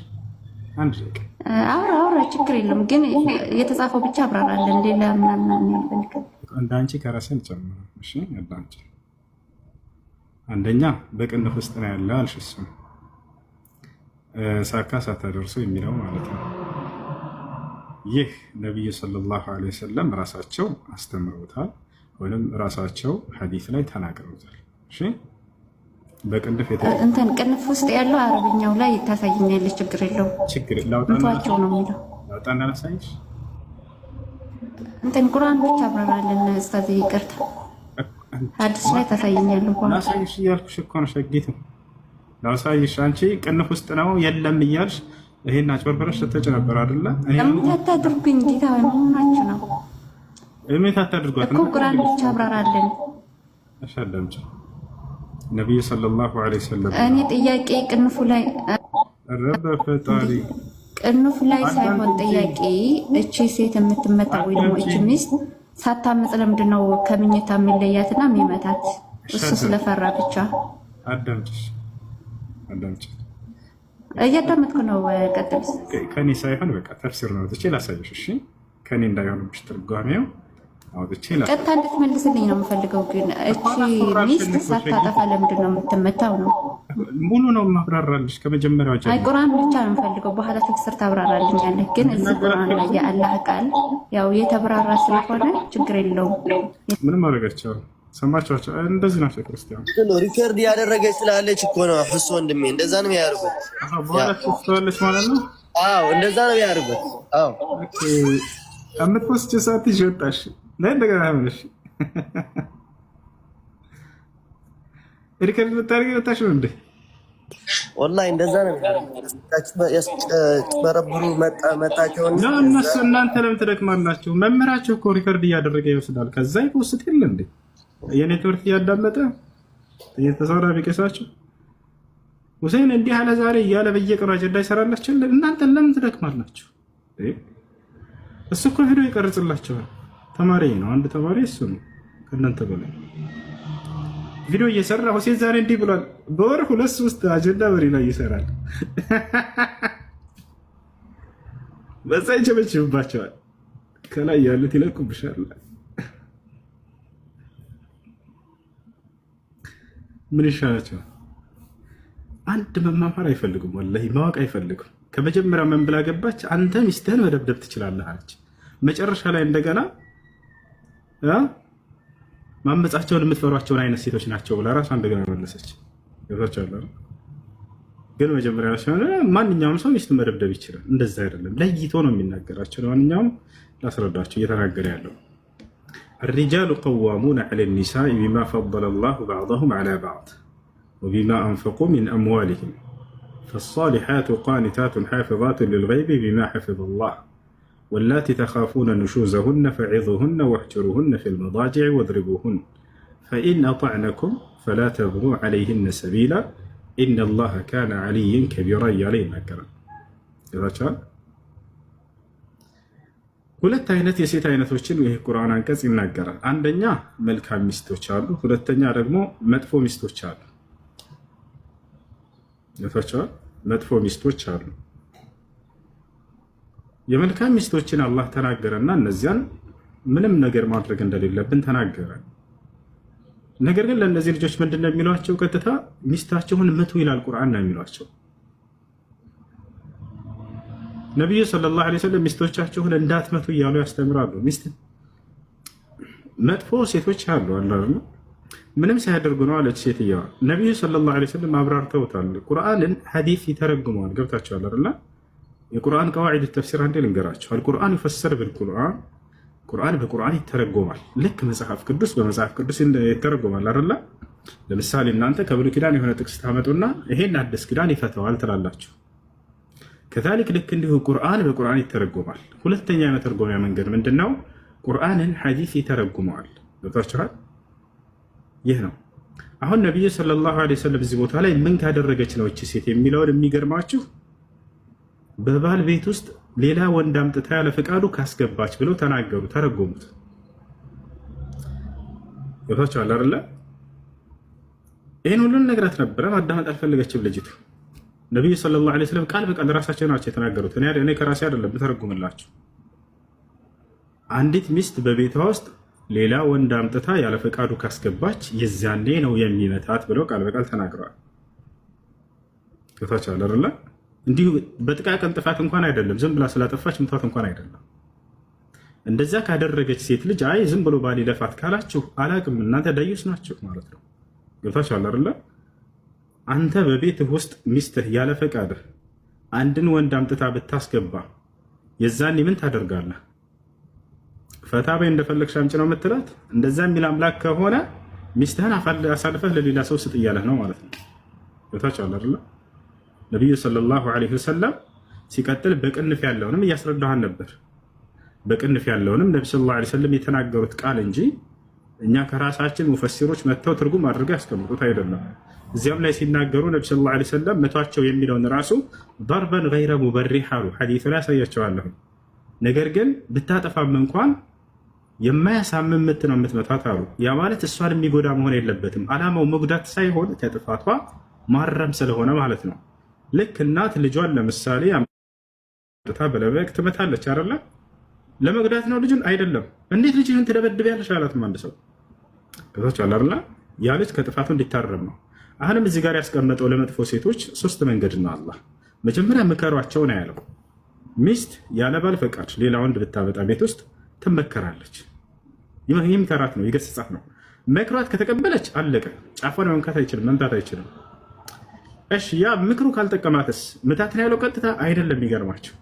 አንድ ደቂቃ። አውራ አውራ፣ ችግር የለም ግን የተጻፈው ብቻ አብራራለን። ሌላ ምናምን አልፈልግም። እንደ አንቺ ከራሴ አልጨምርም። እሺ አዳምጪ። አንደኛ በቅንፍ ውስጥ ነው ያለ አልሽ። እሱ ሳካ ሳታደርሱ የሚለው ማለት ነው። ይህ ነቢዩ صلى الله عليه وسلم ራሳቸው አስተምረውታል፣ ወይም ራሳቸው ሐዲስ ላይ ተናግረውታል። እሺ በቅንፍ እንትን ቅንፍ ውስጥ ያለው አረብኛው ላይ ታሳይኛለች። ችግር የለውም። ችግር ምቷቸው ነው የሚለው። ላውጣና ላሳይሽ። እንትን ቁርአን ብቻ አብራራለን ኡስታዝ፣ ይቅርታ ሐዲስ ላይ ታሳይኛለህ። ላሳይሽ እያልኩሽ እኮ ነው ሸጊቱ፣ ላሳይሽ። አንቺ ቅንፍ ውስጥ ነው የለም እያልሽ ይሄን አጭበርበረሽ ስትጭ ነበር አይደለ? እምነት አታድርጉኝ ጌታ ሆይ፣ መሆናችሁ ነው እምነት አታድርጓት እኮ፣ ቁርአን ብቻ አብራራለን። እሺ አዳምጪ። ነቢዩ صلى الله عليه وسلم እኔ ጥያቄ ቅንፉ ላይ ኧረ በፈጣሪ። ቅንፉ ላይ ሳይሆን ጥያቄ እቺ ሴት የምትመታ ወይ ደግሞ እቺ ሚስት ሳታመጽ ለምንድን ነው ከምኝታ የሚለያትና የሚመታት? እሱ ስለፈራ ብቻ። አዳምጪ አዳምጪ። እያዳመጥኩ ነው። ቀጥል። ከኔ ሳይሆን በቃ ተፍሲር ነው አውጥቼ ላሳየሽ። እሺ ከኔ እንዳይሆንብሽ ትርጓሜው አውጥቼ ቀጥታ እንድትመልስልኝ ነው የምፈልገው። ግን እቺ ሚስት ሳታጠፋ ለምንድን ነው የምትመታው ነው? ሙሉ ነው ማብራራልሽ ከመጀመሪያው ጀምሮ። አይ ቁርአን ብቻ ነው የምፈልገው። በኋላ ተፍሲር ታብራራልኛለህ። ግን እዚህ ቁርአን ላይ የአላህ ቃል ያው የተብራራ ስለሆነ ችግር የለውም። ምንም ማድረግ አይቻልም። ሰማችኋቸው? እንደዚህ ናቸው ክርስቲያኖች። record ያደረገች ስላለች እኮ ነው ሕሱ ወንድሜ፣ እንደዛ ነው የሚያደርጉት። በኋላ ትወስደዋለች ማለት ነው። አዎ እንደዛ ነው የሚያደርጉት። አዎ። Okay፣ የምትወስጂው ሰዓት ይዤ ወጣሽ። ላይ እንደገና ሆነሽ record ብታደርጊ ወጣሽ ነው እንዴ? ወላሂ እንደዛ ነው የሚያደርጉት። ያስጨበረብሩ መጣቸውን። እነሱ እናንተ ለምን ትደክማላችሁ? መምህራቸው እኮ record እያደረገ ይወስዳል። ከዛ ይ post የለ እንዴ? የኔ ትምህርት እያዳመጠ እየተሰራ ቢቀሳቸው ሁሴን እንዲህ አለ ዛሬ እያለ በየቀኑ አጀንዳ ይሰራላችሁ። እናንተ ለምን ትደክማላችሁ? እሱ እኮ ቪዲዮ ይቀርጽላቸዋል። ተማሪ ነው፣ አንድ ተማሪ እሱ ነው ከእናንተ በላይ ቪዲዮ እየሰራ ሁሴን ዛሬ እንዲህ ብሏል። በወር ሁለት ሶስት አጀንዳ በሬ ላይ ይሰራል። በዛ ይቸበችብባቸዋል። ከላይ ያሉት ይለቁብሻል። ምን ይሻላቸዋል? አንድ መማማር አይፈልጉም። ወላሂ ማወቅ አይፈልጉም። ከመጀመሪያ ምን ብላ ገባች? አንተ ሚስትህን መደብደብ ትችላለህ አለች። መጨረሻ ላይ እንደገና ማመጻቸውን የምትፈሯቸውን አይነት ሴቶች ናቸው ብላ ራሷ እንደገና መለሰች። ገብታችኋል? ግን መጀመሪያ ሲሆን ማንኛውም ሰው ሚስቱን መደብደብ ይችላል። እንደዛ አይደለም፣ ለይቶ ነው የሚናገራቸው። ለማንኛውም ላስረዳቸው እየተናገረ ያለው الرجال قوامون على النساء بما فضل الله بعضهم على بعض وبما أنفقوا من أموالهم فالصالحات قانتات حافظات للغيب بما حفظ الله واللاتي تخافون نشوزهن فعظوهن واهجروهن في المضاجع واضربوهن فإن أطعنكم فلا تبغوا عليهن سبيلا إن الله كان عليا كبيرا እያለ ይናገራል። ይዛቸዋል። ሁለት አይነት የሴት አይነቶችን ይህ ቁርአን አንቀጽ ይናገራል። አንደኛ መልካም ሚስቶች አሉ፣ ሁለተኛ ደግሞ መጥፎ ሚስቶች አሉ። ይዛቸዋል። መጥፎ ሚስቶች አሉ። የመልካም ሚስቶችን አላህ ተናገረና እነዚያን ምንም ነገር ማድረግ እንደሌለብን ተናገረ። ነገር ግን ለእነዚህ ልጆች ምንድን ነው የሚሏቸው? ቀጥታ ሚስታችሁን ምቱ ይላል ቁርአን ነው የሚሏቸው። ነቢዩ صلى الله عليه وسلم ሚስቶቻችሁን እንዳትመቱ እያሉ ያስተምራሉ። ሚስት መጥፎ ሴቶች አሉ አለ ምንም ሳያደርጉ ነው አለች ሴትየዋ። ነቢዩ صلى الله عليه وسلم አብራርተውታል። ቁርአንን ሐዲስ ይተረጉመዋል። ገብታችኋል አይደለ? የቁርአን قواعد التفسير አንዴ ልንገራችሁ። القرآن يفسر بالقرآن፣ ቁርአን በቁርአን ይተረጎማል። ልክ መጽሐፍ ቅዱስ በመጽሐፍ ቅዱስ ይተረጎማል አይደለ? ለምሳሌ እናንተ ከብሉይ ኪዳን የሆነ ጥቅስ ታመጡና ይሄን አዲስ ኪዳን ይፈተዋል ትላላችሁ። كذلك ልክ እንዲሁ ቁርአን በቁርአን ይተረጎማል። ሁለተኛ የመተርጎሚያ መንገድ ምንድን ነው? ቁርአንን ሐዲስ ይተረጉመዋል። ገብታችኋል? ይህ ነው። አሁን ነቢዩ صلى الله عليه وسلم እዚህ ቦታ ላይ ምን ካደረገች ነው እቺ ሴት የሚለውን የሚገርማችሁ በባል ቤት ውስጥ ሌላ ወንድ አምጥታ ያለ ፈቃዱ ካስገባች ብለው ተናገሩ፣ ተረጎሙት። ገብታችኋል አይደለ? ይህን ሁሉን ነግራት ነበረ፣ ማዳመጥ አልፈለገችም ልጅቱ። ነቢዩ صلى الله عليه وسلم ቃል በቃል ራሳቸው ናቸው የተናገሩት። እኔ ከራሴ አይደለም ተረጉምላችሁ። አንዲት ሚስት በቤቷ ውስጥ ሌላ ወንድ አምጥታ ያለ ፈቃዱ ካስገባች የዛኔ ነው የሚመታት ብለው ቃል በቃል ተናግረዋል። ገብታችኋል አይደለ? እንዲሁ በጥቃቅን ጥፋት እንኳን አይደለም፣ ዝም ብላ ስላጠፋች ምታት እንኳን አይደለም። እንደዚያ ካደረገች ሴት ልጅ አይ ዝም ብሎ ባል ይለፋት ካላችሁ አላቅም፣ እናንተ ديوث ናችሁ ማለት ነው። ገብታችኋል አይደለ? አንተ በቤትህ ውስጥ ሚስትህ ያለ ፈቃድህ አንድን ወንድ አምጥታ ብታስገባ የዛኔ ምን ታደርጋለህ? ፈታ በይ እንደፈለግሽ አምጪ ነው የምትላት? እንደዛ የሚል አምላክ ከሆነ ሚስትህን አሳልፈህ ለሌላ ሰው ስጥ እያለህ ነው ማለት ነው። ገብታችኋል አይደለ? ነቢዩ صلى الله عليه وسلم ሲቀጥል በቅንፍ ያለውንም እያስረዳሃን ነበር። በቅንፍ ያለውንም ነቢ صلى الله عليه وسلم የተናገሩት ቃል እንጂ እኛ ከራሳችን ሙፈሲሮች መጥተው ትርጉም አድርገው ያስቀምጡት አይደለም። እዚያም ላይ ሲናገሩ ነቢ صلى الله عليه وسلم መቷቸው የሚለውን ራሱ ضربا غير مبرح አሉ። ሐዲሱ ላይ ያሳያቸዋለሁ። ነገር ግን ብታጠፋም እንኳን የማያሳምም ምት ነው የምትመታት አሉ። ያ ማለት እሷን የሚጎዳ መሆን የለበትም። አላማው መጉዳት ሳይሆን ከጥፋቷ ማረም ስለሆነ ማለት ነው። ልክ እናት ልጇን ለምሳሌ አምጥታ በለበቅ ትመታለች አይደለ? ለመጉዳት ነው ልጁን አይደለም። እንዴት ልጅህን ትደበድቢያለሽ አላትም አንድ ሰው። ገብታችኋል አይደለ? ያ ልጅ ከጥፋቱ እንዲታረም ነው። አሁንም እዚህ ጋር ያስቀመጠው ለመጥፎ ሴቶች ሶስት መንገድ ነው አላህ። መጀመሪያ ምከሯቸው ነው ያለው። ሚስት ያለ ባል ፈቃድ ሌላ ወንድ ብታመጣ ቤት ውስጥ ትመከራለች። ይምከራት ነው፣ ይገስጻት ነው። መክሯት ከተቀበለች አለቀ። ጫፏን መንካት አይችልም፣ መምታት አይችልም። እሺ ያ ምክሩ ካልጠቀማትስ ምታት ነው ያለው ቀጥታ አይደለም። የሚገርማቸው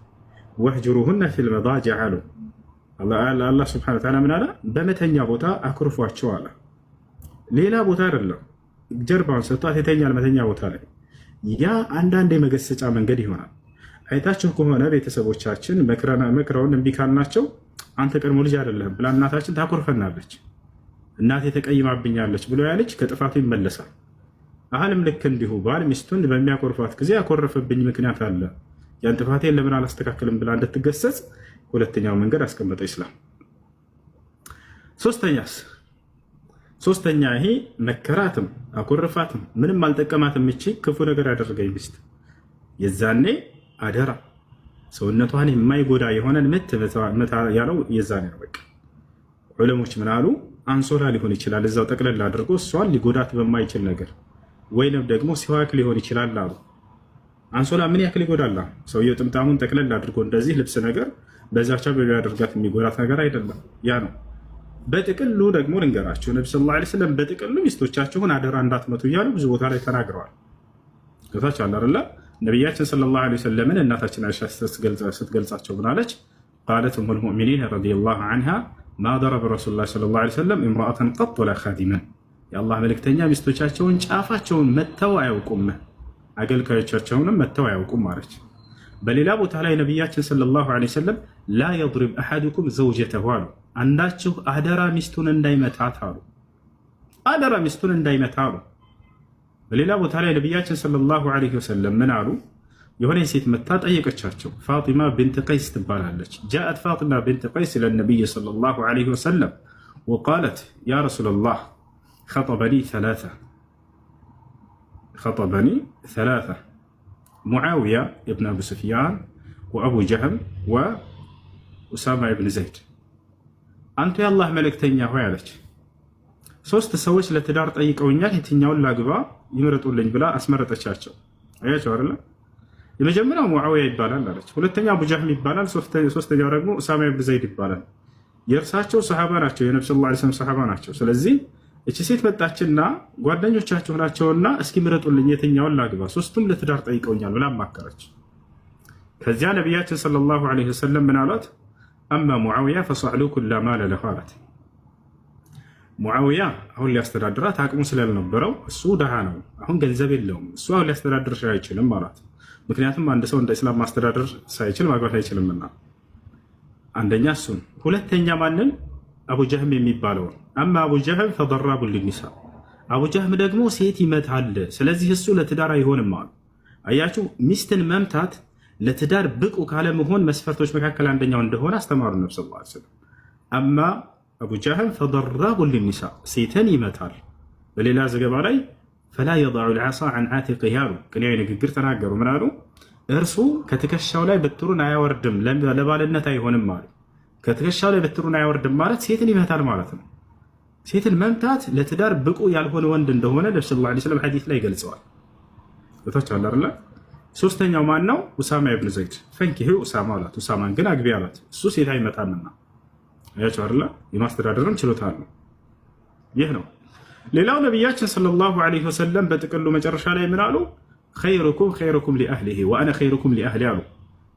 واهجروهن في المضاجع አሉ። አላህ سبحانه وتعالى ምን አለ? በመተኛ ቦታ አኩርፏቸው አለ። ሌላ ቦታ አይደለም፣ ጀርባውን ሰጥቷት የተኛል መተኛ ቦታ ላይ። ያ አንዳንድ የመገሰጫ መንገድ ይሆናል። አይታችሁ ከሆነ ቤተሰቦቻችን መክረውን እምቢ ካልናቸው አንተ ቀድሞ ልጅ አይደለህም ብላ እናታችን ታኮርፈናለች። እናቴ ተቀይማብኛለች ብሎ ያ ልጅ ከጥፋቱ ይመለሳል። አሁንም ልክ እንዲሁ ባል ሚስቱን በሚያኮርፋት ጊዜ ያኮረፈብኝ ምክንያት አለ፣ ያን ጥፋቴን ለምን አላስተካክልም ብላ እንድትገሰጽ ሁለተኛው መንገድ አስቀመጠ ኢስላም። ሶስተኛስ ሶስተኛ ይሄ መከራትም አኮረፋትም ምንም አልጠቀማትም፣ እቺ ክፉ ነገር ያደረገኝ ሚስት የዛኔ አደራ ሰውነቷን የማይጎዳ የሆነን ምት ምታ ያለው የዛኔ ነው። በቃ ዑለሞች ምን አሉ? አንሶላ ሊሆን ይችላል እዛው ጠቅለል አድርጎ እሷን ሊጎዳት በማይችል ነገር ወይንም ደግሞ ሲዋክ ሊሆን ይችላል አሉ። አንሶላ ምን ያክል ይጎዳላ? ሰውየው ጥምጣሙን ጠቅለል አድርጎ እንደዚህ ልብስ ነገር በዛቻ በሚያደርጋት የሚጎዳት ነገር አይደለም። ያ ነው። በጥቅሉ ደግሞ ልንገራችሁ፣ ነቢ صلى الله عليه وسلم በጥቅሉ ሚስቶቻችሁን አደራ እንዳትመቱ እያሉ ብዙ ቦታ ላይ ተናግረዋል። ገብታች አለ አይደለ? ነቢያችን صلى الله عليه وسلم ን እናታችን አይሻ ስትገልጻቸው ምናለች? قالت أم المؤمنين رضي الله عنها ما ضرب رسول الله صلى الله عليه وسلم امرأة قط ولا خادما፣ የአላህ መልእክተኛ ሚስቶቻቸውን ጫፋቸውን መተው አያውቁም፣ አገልጋዮቻቸውንም መተው አያውቁም አለች። በሌላ ቦታ ላይ ነቢያችን صلى الله عليه وسلم لا يضرب أحدكم زوجته አሉ። አንዳችሁ አደራ ሚስቱን እንዳይመታት አሉ። አደራ ሚስቱን እንዳይመታ አሉ። በሌላ ቦታ ላይ ነቢያችን صلى الله عليه وسلم ምን አሉ? የሆነ ሴት መታ ጠየቀቻቸው። ፋጢማ ብንት ቀይስ ትባላለች። جاءت فاطمة بنت قيس إلى النبي صلى الله عليه وسلم وقالت يا رسول الله خطبني ثلاثة خطبني ثلاثة معاوية ابن أبو سفيان وأبو جهم وأسامة بن زيد። አንቱ የአላህ መልእክተኛ ሆይ አለች፣ ሶስት ሰዎች ለትዳር ጠይቀውኛል፣ የትኛውን ላግባ ይምረጡልኝ ብላ አስመረጠቻቸው። አያቸው አይደለ? የመጀመሪያው ሙዓዊያ ይባላል አለች። ሁለተኛው አቡ ጀህም ይባላል። ሶስተኛው ደግሞ ኡሳማ ብን ዘይድ ይባላል። የእርሳቸው ሰሓባ ናቸው፣ የነቢ صلى الله عليه وسلم ሰሓባ ናቸው። ስለዚህ እቺ ሴት መጣችና ጓደኞቻችሁ ናቸውና እስኪ ምረጡልኝ የትኛውን ላግባ፣ ሶስቱም ለትዳር ጠይቀውኛል ብላ አማከረች። ከዚያ ነቢያችን صلى الله عليه وسلم ምን አሏት? أما معاوية فصعلوك لا مال له አላት። ሙዓዊያ አሁን ሊያስተዳድራት አቅሙ ስላልነበረው እሱ ድሃ ነው፣ አሁን ገንዘብ የለውም፣ እሱ አሁን ሊያስተዳድርሽ አይችልም አላት። ምክንያቱም አንድ ሰው እንደ እስላም ማስተዳደር ሳይችል ማግባት አይችልምና፣ አንደኛ እሱን፣ ሁለተኛ ማንን? አቡ ጀህም የሚባለውን። أما أبو جهم فضراب للنساء፣ አቡ ጀህም ደግሞ ሴት ይመታል፣ ስለዚህ እሱ ለትዳር አይሆንም አሉ። አያችሁ፣ ሚስትን መምታት ለትዳር ብቁ ካለመሆን መስፈርቶች መካከል አንደኛው እንደሆነ አስተማሩ ነብ صلى الله عليه وسلم። أما أبو جهم فضراب للنساء፣ ሴትን ይመታል። በሌላ ዘገባ ላይ فلا يضع العصا عن عاتقه አሉ። ቅኔያዊ ንግግር ተናገሩ። ምን አሉ? እርሱ ከትከሻው ላይ በትሩን አያወርድም፣ ለባልነት አይሆንም አሉ። ከትከሻው ላይ በትሩን አያወርድም ማለት ሴትን ይመታል ማለት ነው። ሴትን መምታት ለትዳር ብቁ ያልሆነ ወንድ እንደሆነ ነብ صلى الله عليه وسلم ሐዲስ ላይ ገልጸዋል። ታች አለ አይደለ? ሶስተኛው ማን ነው? ኡሳማ ብን ዘይድ فانكحي أسامة አላት። ኡሳማን ግን አግቢ አላት። እሱ ሴት አይመታምና አያቸው አይደለ? የማስተዳደርም ችሎታ አለው። ይህ ነው። ሌላው ነቢያችን صلى الله عليه وسلم በጥቅሉ መጨረሻ ላይ ምን አሉ? خيركم خيركم لأهله وأنا خيركم لأهلي አሉ።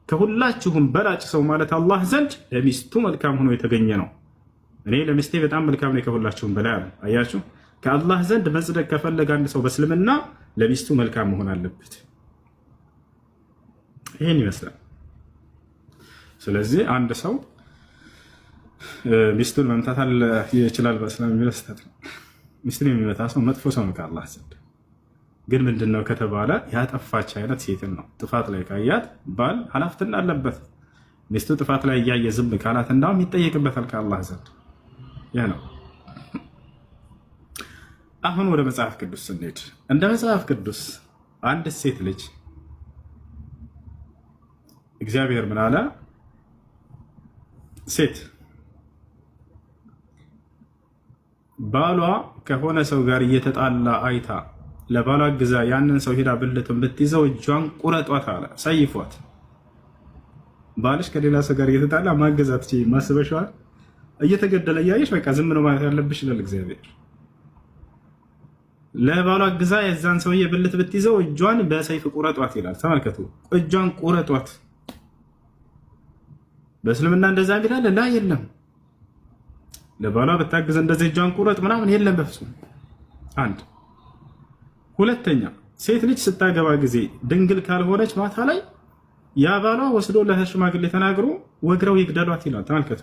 ከሁላችሁም በላጭ ሰው ማለት አላህ ዘንድ ለሚስቱ መልካም ሆኖ የተገኘ ነው። እኔ ለሚስቴ በጣም መልካም ነኝ ከሁላችሁም በላይ አሉ። አያችሁ፣ ከአላህ ዘንድ መጽደቅ ከፈለገ አንድ ሰው በእስልምና ለሚስቱ መልካም መሆን አለበት። ይህን ይመስላል። ስለዚህ አንድ ሰው ሚስቱን መምታት ይችላል በእስላም የሚለው ስህተት ነው። ሚስቱን የሚመታ ሰው መጥፎ ሰው ነው ከአላህ ዘንድ። ግን ምንድን ነው ከተባለ ያጠፋች አይነት ሴትን ነው። ጥፋት ላይ ካያት ባል ኃላፊነት አለበት። ሚስቱ ጥፋት ላይ እያየ ዝም ካላት እንዳውም ይጠየቅበታል ከአላህ ዘንድ። ይህ ነው። አሁን ወደ መጽሐፍ ቅዱስ ስንሄድ እንደ መጽሐፍ ቅዱስ አንድ ሴት ልጅ እግዚአብሔር ምን አለ? ሴት ባሏ ከሆነ ሰው ጋር እየተጣላ አይታ ለባሏ ግዛ ያንን ሰው ሄዳ ብልቱን ብትይዘው እጇን ቁረጧት አለ፣ ሰይፏት። ባልሽ ከሌላ ሰው ጋር እየተጣላ ማገዛት ማስበሽዋል። እየተገደለ እያየሽ በቃ ዝም ነው ማለት ያለብሽ ይላል እግዚአብሔር። ለባሏ ግዛ የዛን ሰውዬ ብልት ብትይዘው እጇን በሰይፍ ቁረጧት ይላል። ተመልከቱ፣ እጇን ቁረጧት። በእስልምና እንደዛ ይላል? ላ የለም። ለባሏ ብታግዝ እንደዚህ እጇን ቁረጥ ምናምን የለም በፍጹም። አንድ ሁለተኛ፣ ሴት ልጅ ስታገባ ጊዜ ድንግል ካልሆነች ማታ ላይ ያ ባሏ ወስዶ ለሽማግሌ ተናግሮ ወግረው ይግደሏት ይላል። ተመልከቱ።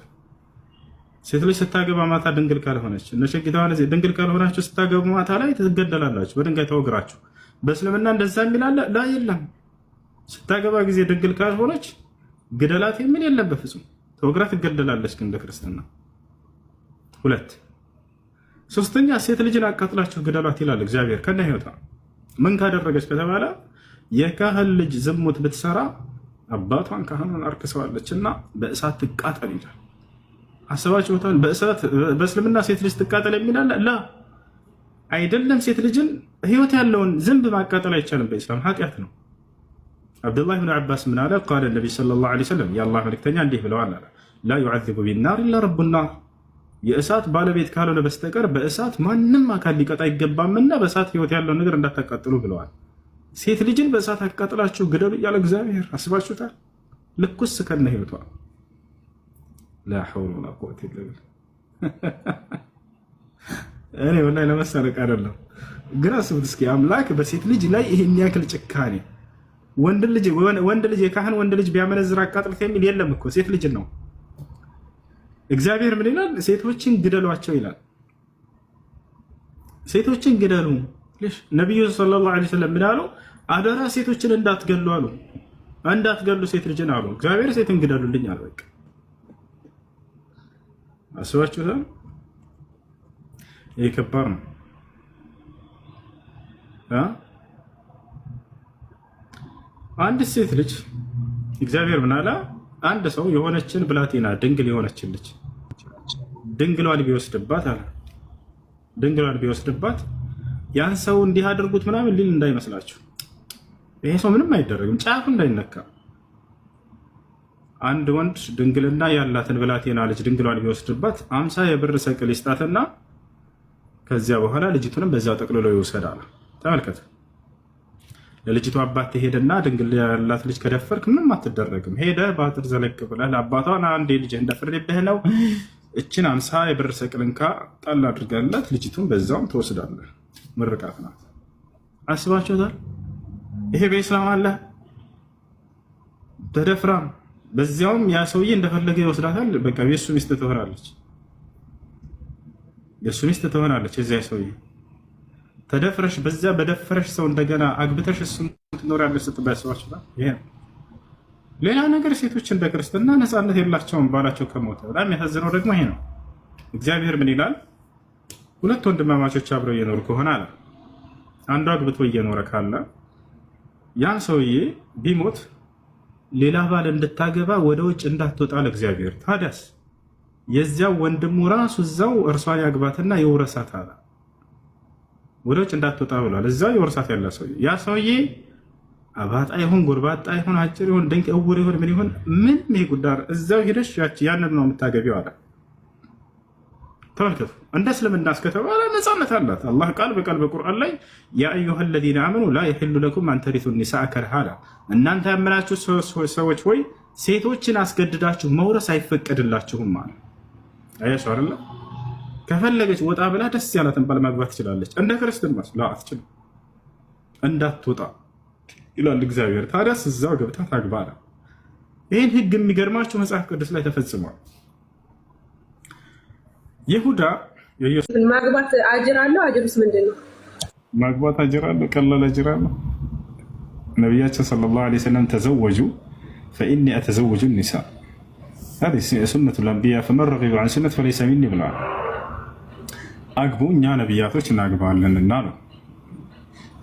ሴት ልጅ ስታገባ ማታ ድንግል ካልሆነች ድንግል ካልሆናችሁ ስታገቡ ማታ ላይ ትገደላላችሁ፣ በድንጋይ ተወግራችሁ። በእስልምና እንደዛ የሚል አለ? ላ የለም። ስታገባ ጊዜ ድንግል ካልሆነች ግደላት የሚል የለም በፍጹም። ተወግራ ትገደላለች። ግን እንደ ክርስትና ሁለት ሶስተኛ፣ ሴት ልጅን አቃጥላችሁ ግደሏት ይላል እግዚአብሔር ከነ ህይወቷ። ምን ካደረገች ከተባለ የካህን ልጅ ዝሙት ብትሰራ አባቷን ካህኑን አርክሰዋለች እና በእሳት ትቃጠል ይላል። አስባችሁታል? በእስልምና ሴት ልጅ ትቃጠል የሚል አለ? ላ አይደለም። ሴት ልጅን ህይወት ያለውን ዝንብ ማቃጠል አይቻልም በኢስላም ኃጢአት ነው። አብዱላህ ብን ዓባስ ምን አለ? قال النبي صلى الله عليه وسلم የአላህ መልክተኛ እንዲህ ብለዋል አለ لا يعذب بالنار إلا رب النار፣ የእሳት ባለቤት ካልሆነ በስተቀር በእሳት ማንም አካል ሊቀጣ አይገባምና በእሳት ህይወት ያለውን ነገር እንዳታቃጥሉ ብለዋል። ሴት ልጅን በእሳት አቃጥላችሁ ግደሉ እያለ እግዚአብሔር አስባችሁታል? ልኩስ ከነ ህይወቷ لا حول ولا قوة إلا بالله። እኔ ወላሂ ለመሳለቅ አይደለም፣ ግን አስቡት እስኪ አምላክ በሴት ልጅ ላይ ይሄን ያክል ጭካኔ። ወንድ ልጅ የካህን ወንድ ልጅ ቢያመነዝር አቃጥሉት የሚል የለም እኮ ሴት ልጅን ነው። እግዚአብሔር ምን ይላል? ሴቶችን ግደሏቸው ይላል። ሴቶችን ግደሉ። ነቢዩ صلى الله عليه وسلم ምን አሉ? አደራ ሴቶችን እንዳትገሉ አሉ። እንዳትገሉ ሴት ልጅን አሉ። እግዚአብሔር ሴትን ግደሉልኝ አለ። በቃ አስባችሁታል? ይህ ከባድ ነው። አንድ ሴት ልጅ እግዚአብሔር ምን አለ? አንድ ሰው የሆነችን ብላቴና ድንግል የሆነችን ልጅ ድንግሏን ቢወስድባት አለ ድንግሏን ቢወስድባት ያን ሰው እንዲህ አድርጉት ምናምን ሊል እንዳይመስላችሁ። ይሄ ሰው ምንም አይደረግም፣ ጫፉ እንዳይነካ። አንድ ወንድ ድንግልና ያላትን ብላቴና ልጅ ድንግሏን ቢወስድባት 50 የብር ሰቅል ይስጣትና ከዚያ በኋላ ልጅቱንም በዚያው ጠቅልሎ ይውሰዳል። ተመልከቱ። ለልጅቱ አባት ትሄድና ድንግል ያላት ልጅ ከደፈርክ ምንም አትደረግም። ሄደህ በአጥር ዘለቅ ብለህ ለአባቷ ና አንዴ ልጅህ እንደፍሬብህ ነው እችን 50 የብር ሰቅል እንካ ጣል አድርጋለት ልጅቱን በዛውም ትወስዳለህ። ምርቃት ናት። አስባችሁታል? ይሄ በኢስላም አለ። ተደፍራም በዚያውም ያ ሰውዬ እንደፈለገ ይወስዳታል። በቃ የእሱ ሚስት ትሆናለች፣ የእሱ ሚስት ትሆናለች። የዚያ ሰውዬ ተደፍረሽ በዚያ በደፈረሽ ሰው እንደገና አግብተሽ እሱን ትኖሪያለሽ ስትባይ አስባችሁታል? ይሄ ነው። ሌላ ነገር ሴቶች እንደ ክርስትና ነፃነት የላቸውም ባላቸው ከሞተ። በጣም የሚያሳዝነው ደግሞ ይሄ ነው። እግዚአብሔር ምን ይላል? ሁለት ወንድማማቾች አብረው እየኖሩ ከሆነ አለ አንዱ አግብቶ እየኖረ ካለ ያን ሰውዬ ቢሞት ሌላ ባል እንድታገባ ወደ ውጭ እንዳትወጣ ለእግዚአብሔር። ታዲያስ የዚያው ወንድሙ ራሱ እዛው እርሷን ያግባትና የውረሳት አለ። ወደ ውጭ እንዳትወጣ ብሏል። እዛው የውረሳት ያለ ሰውዬ ያ ሰውዬ አባጣ ይሁን ጎርባጣ ይሁን አጭር ይሁን ድንቅ እውር ይሁን ምን ይሁን ምንም ይሄ ጉዳይ እዛው ሄደሽ ያንን ነው የምታገቢው አለ። ተመልከቱ፣ እንደ እስልምና እስከተባለ ነፃነት አላት። አላህ ቃል በቃል በቁርአን ላይ يا أيها الذين آمنوا لا يحل لكم أن ترثوا النساء كرها፣ እናንተ ያመናችሁ ሰዎች ሆይ ሴቶችን አስገድዳችሁ መውረስ አይፈቀድላችሁም አለ። አያችሁ አይደለ? ከፈለገች ወጣ ብላ ደስ ያላትን ባል ማግባት ትችላለች። እንደ ክርስትና لا አትችልም፣ እንዳትወጣ ይላል እግዚአብሔር። ታዲያስ እዛው ገብታ ታግባ አለ። ይህን ህግ የሚገርማችሁ መጽሐፍ ቅዱስ ላይ ተፈጽሟል። ይሁዳ ማግባት አጅር አለው። አጅሩስ ምንድን ነው? ማግባት አጅር አለው። ቀላል አጅር አለው። ነቢያችን صلى الله عليه وسلم تزوجوا فإني أتزوج النساء هذه سنة الأنبياء فمن رغب عن سنتي فليس مني ብለዋል። አግቡ እኛ ነቢያቶች እናግባለንና ነው።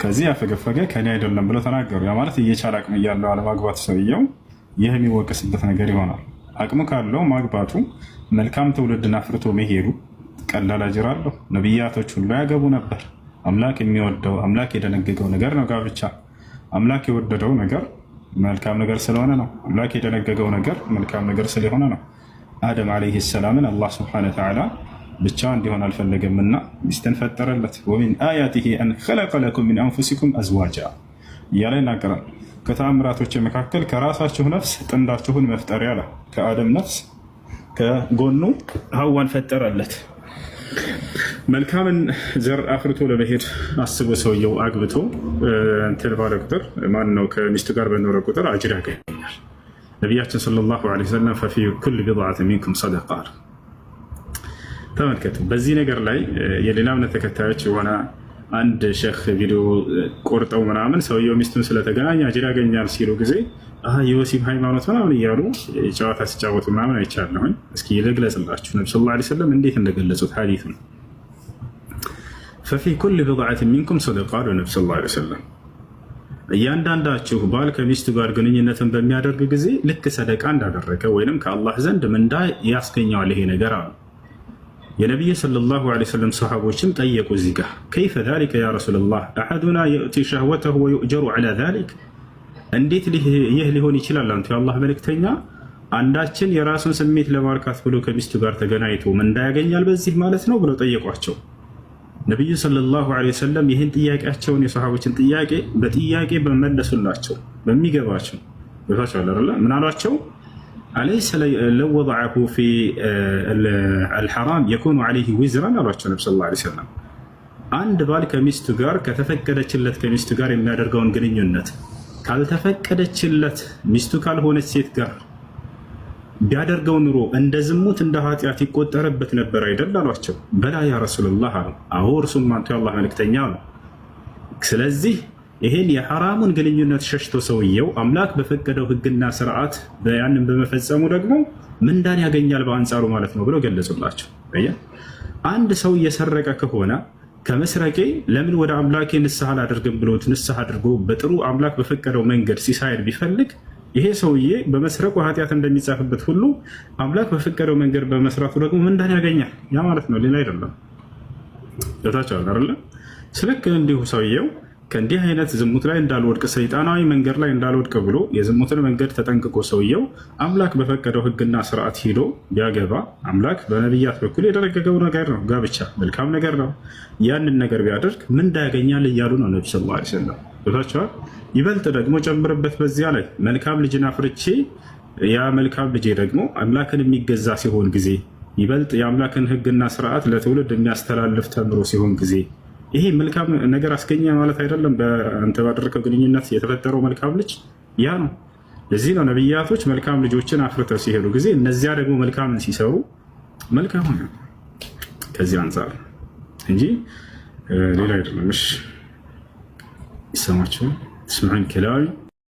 ከዚህ ያፈገፈገ ከኔ አይደለም ብለው ተናገሩ። ያ ማለት እየቻለ አቅም እያለው አለማግባት ሰውየው ይህ የሚወቀስበት ነገር ይሆናል። አቅሙ ካለው ማግባቱ መልካም ትውልድን አፍርቶ መሄዱ ቀላል አጅር አለው። ነቢያቶች ሁሉ ያገቡ ነበር። አምላክ የሚወደው አምላክ የደነገገው ነገር ነው ጋብቻ። አምላክ የወደደው ነገር መልካም ነገር ስለሆነ ነው። አምላክ የደነገገው ነገር መልካም ነገር ስለሆነ ነው። አደም ዓለይሂ ሰላምን አላህ ስብሐነ ወተዓላ ብቻ እንዲሆን አልፈለገምና ሚስትን ፈጠረለት። ومن آياته أن خلق لكم من أنفسكم أزواجا እያለ ይናገራል። ከተአምራቶች መካከል ከራሳችሁ ነፍስ ጥንዳችሁን መፍጠር ያለ ከአደም ነፍስ ከጎኑ ሀዋን ፈጠረለት። መልካምን ዘር አፍርቶ ለመሄድ አስቦ ሰውየው አግብቶ እንትን ባለ ቁጥር ማን ነው ከሚስቱ ጋር በኖረ ቁጥር አጅር ያገኛል። ነቢያችን صلى الله عليه وسلم ففي كل بضعة منكم صدقة አሉ። ተመልከቱ። በዚህ ነገር ላይ የሌላ እምነት ተከታዮች የሆነ አንድ ሼክ ቪዲዮ ቆርጠው ምናምን ሰውየው ሚስቱን ስለተገናኘ አጅር ያገኛል ሲሉ ጊዜ የወሲብ ሃይማኖት ምናምን እያሉ ጨዋታ ሲጫወቱ ምናምን አይቻለሁኝ። እስኪ ልግለጽላችሁ ነቢ صلى الله عليه وسلم እንዴት እንደገለጹት ሐዲሱ ነው። ففي كل بضعة منكم صدقة አሉ ነቢ صلى الله عليه وسلم። እያንዳንዳችሁ ባል ከሚስቱ ጋር ግንኙነትን በሚያደርግ ጊዜ ልክ ሰደቃ እንዳደረገ ወይንም ከአላህ ዘንድ ምንዳ ያስገኘዋል ይሄ ነገር አሉ። የነቢይ صلى الله عليه وسلم ሰሓቦችም ጠየቁ እዚህ ጋር كيف ذلك يا رسول الله أحدنا يأتي شهوته ويؤجر على ذلك፣ እንዴት ይህ ሊሆን ይችላል? አንቱ የአላህ መልእክተኛ፣ አንዳችን የራሱን ስሜት ለማርካት ብሎ ከሚስቱ ጋር ተገናኝቶ ምንዳ ያገኛል በዚህ ማለት ነው ብለው ጠየቋቸው። ነቢዩ صلى الله عليه وسلم ይህን ጥያቄያቸውን፣ የሰሃቦችን ጥያቄ በጥያቄ በመለሱላቸው በሚገባቸው ቦታቸው አለ። ምን አሏቸው? أليس لو وضعه في الحرام يكون عليه وزرا አሏቸው። ነቢ صلى الله عليه وسلم አንድ ባል ከሚስቱ ጋር፣ ከተፈቀደችለት ከሚስቱ ጋር የሚያደርገውን ግንኙነት ካልተፈቀደችለት ሚስቱ ካልሆነች ሴት ጋር ቢያደርገው ኑሮ እንደ ዝሙት፣ እንደ ኃጢአት ይቆጠርበት ነበር አይደል አሏቸው። بلى يا رسول الله አሉ። አዎ፣ እርሱም አንቱ የአላህ መልእክተኛ አሉ። ስለዚህ ይሄን የሐራሙን ግንኙነት ሸሽቶ ሰውየው አምላክ በፈቀደው ሕግና ስርዓት ያንን በመፈጸሙ ደግሞ ምንዳን ያገኛል በአንጻሩ ማለት ነው ብለው ገለጹላቸው። አንድ ሰው እየሰረቀ ከሆነ ከመስረቄ ለምን ወደ አምላኬ ንስሐ አላደርግም ብሎ ንስሐ አድርጎ በጥሩ አምላክ በፈቀደው መንገድ ሲሳይን ቢፈልግ፣ ይሄ ሰውዬ በመስረቁ ኃጢአት እንደሚጻፍበት ሁሉ አምላክ በፈቀደው መንገድ በመስራቱ ደግሞ ምንዳን ያገኛል። ያ ማለት ነው፣ ሌላ አይደለም። ገብታችኋል አይደለ? ስልክ እንዲሁ ሰውየው ከእንዲህ አይነት ዝሙት ላይ እንዳልወድቅ፣ ሰይጣናዊ መንገድ ላይ እንዳልወድቅ ብሎ የዝሙትን መንገድ ተጠንቅቆ ሰውየው አምላክ በፈቀደው ሕግና ስርዓት ሂዶ ቢያገባ፣ አምላክ በነቢያት በኩል የደነገገው ነገር ነው። ጋብቻ መልካም ነገር ነው። ያንን ነገር ቢያደርግ ምንዳ ያገኛል እያሉ ነው ነቢ صلى الله عليه وسلم። ገብታችኋል? ይበልጥ ደግሞ ጨምርበት፣ በዚያ ላይ መልካም ልጅን አፍርቼ ያ መልካም ልጄ ደግሞ አምላክን የሚገዛ ሲሆን ጊዜ፣ ይበልጥ የአምላክን ሕግና ስርዓት ለትውልድ የሚያስተላልፍ ተምሮ ሲሆን ጊዜ ይሄ መልካም ነገር አስገኘ ማለት አይደለም። በአንተ ባደረከው ግንኙነት የተፈጠረው መልካም ልጅ ያ ነው። ለዚህ ነው ነቢያቶች መልካም ልጆችን አፍርተው ሲሄዱ ጊዜ እነዚያ ደግሞ መልካምን ሲሰሩ መልካም ሆነ። ከዚህ አንጻር እንጂ ሌላ አይደለም። እሺ፣ ይሰማችኋል? تسمعون كلامي؟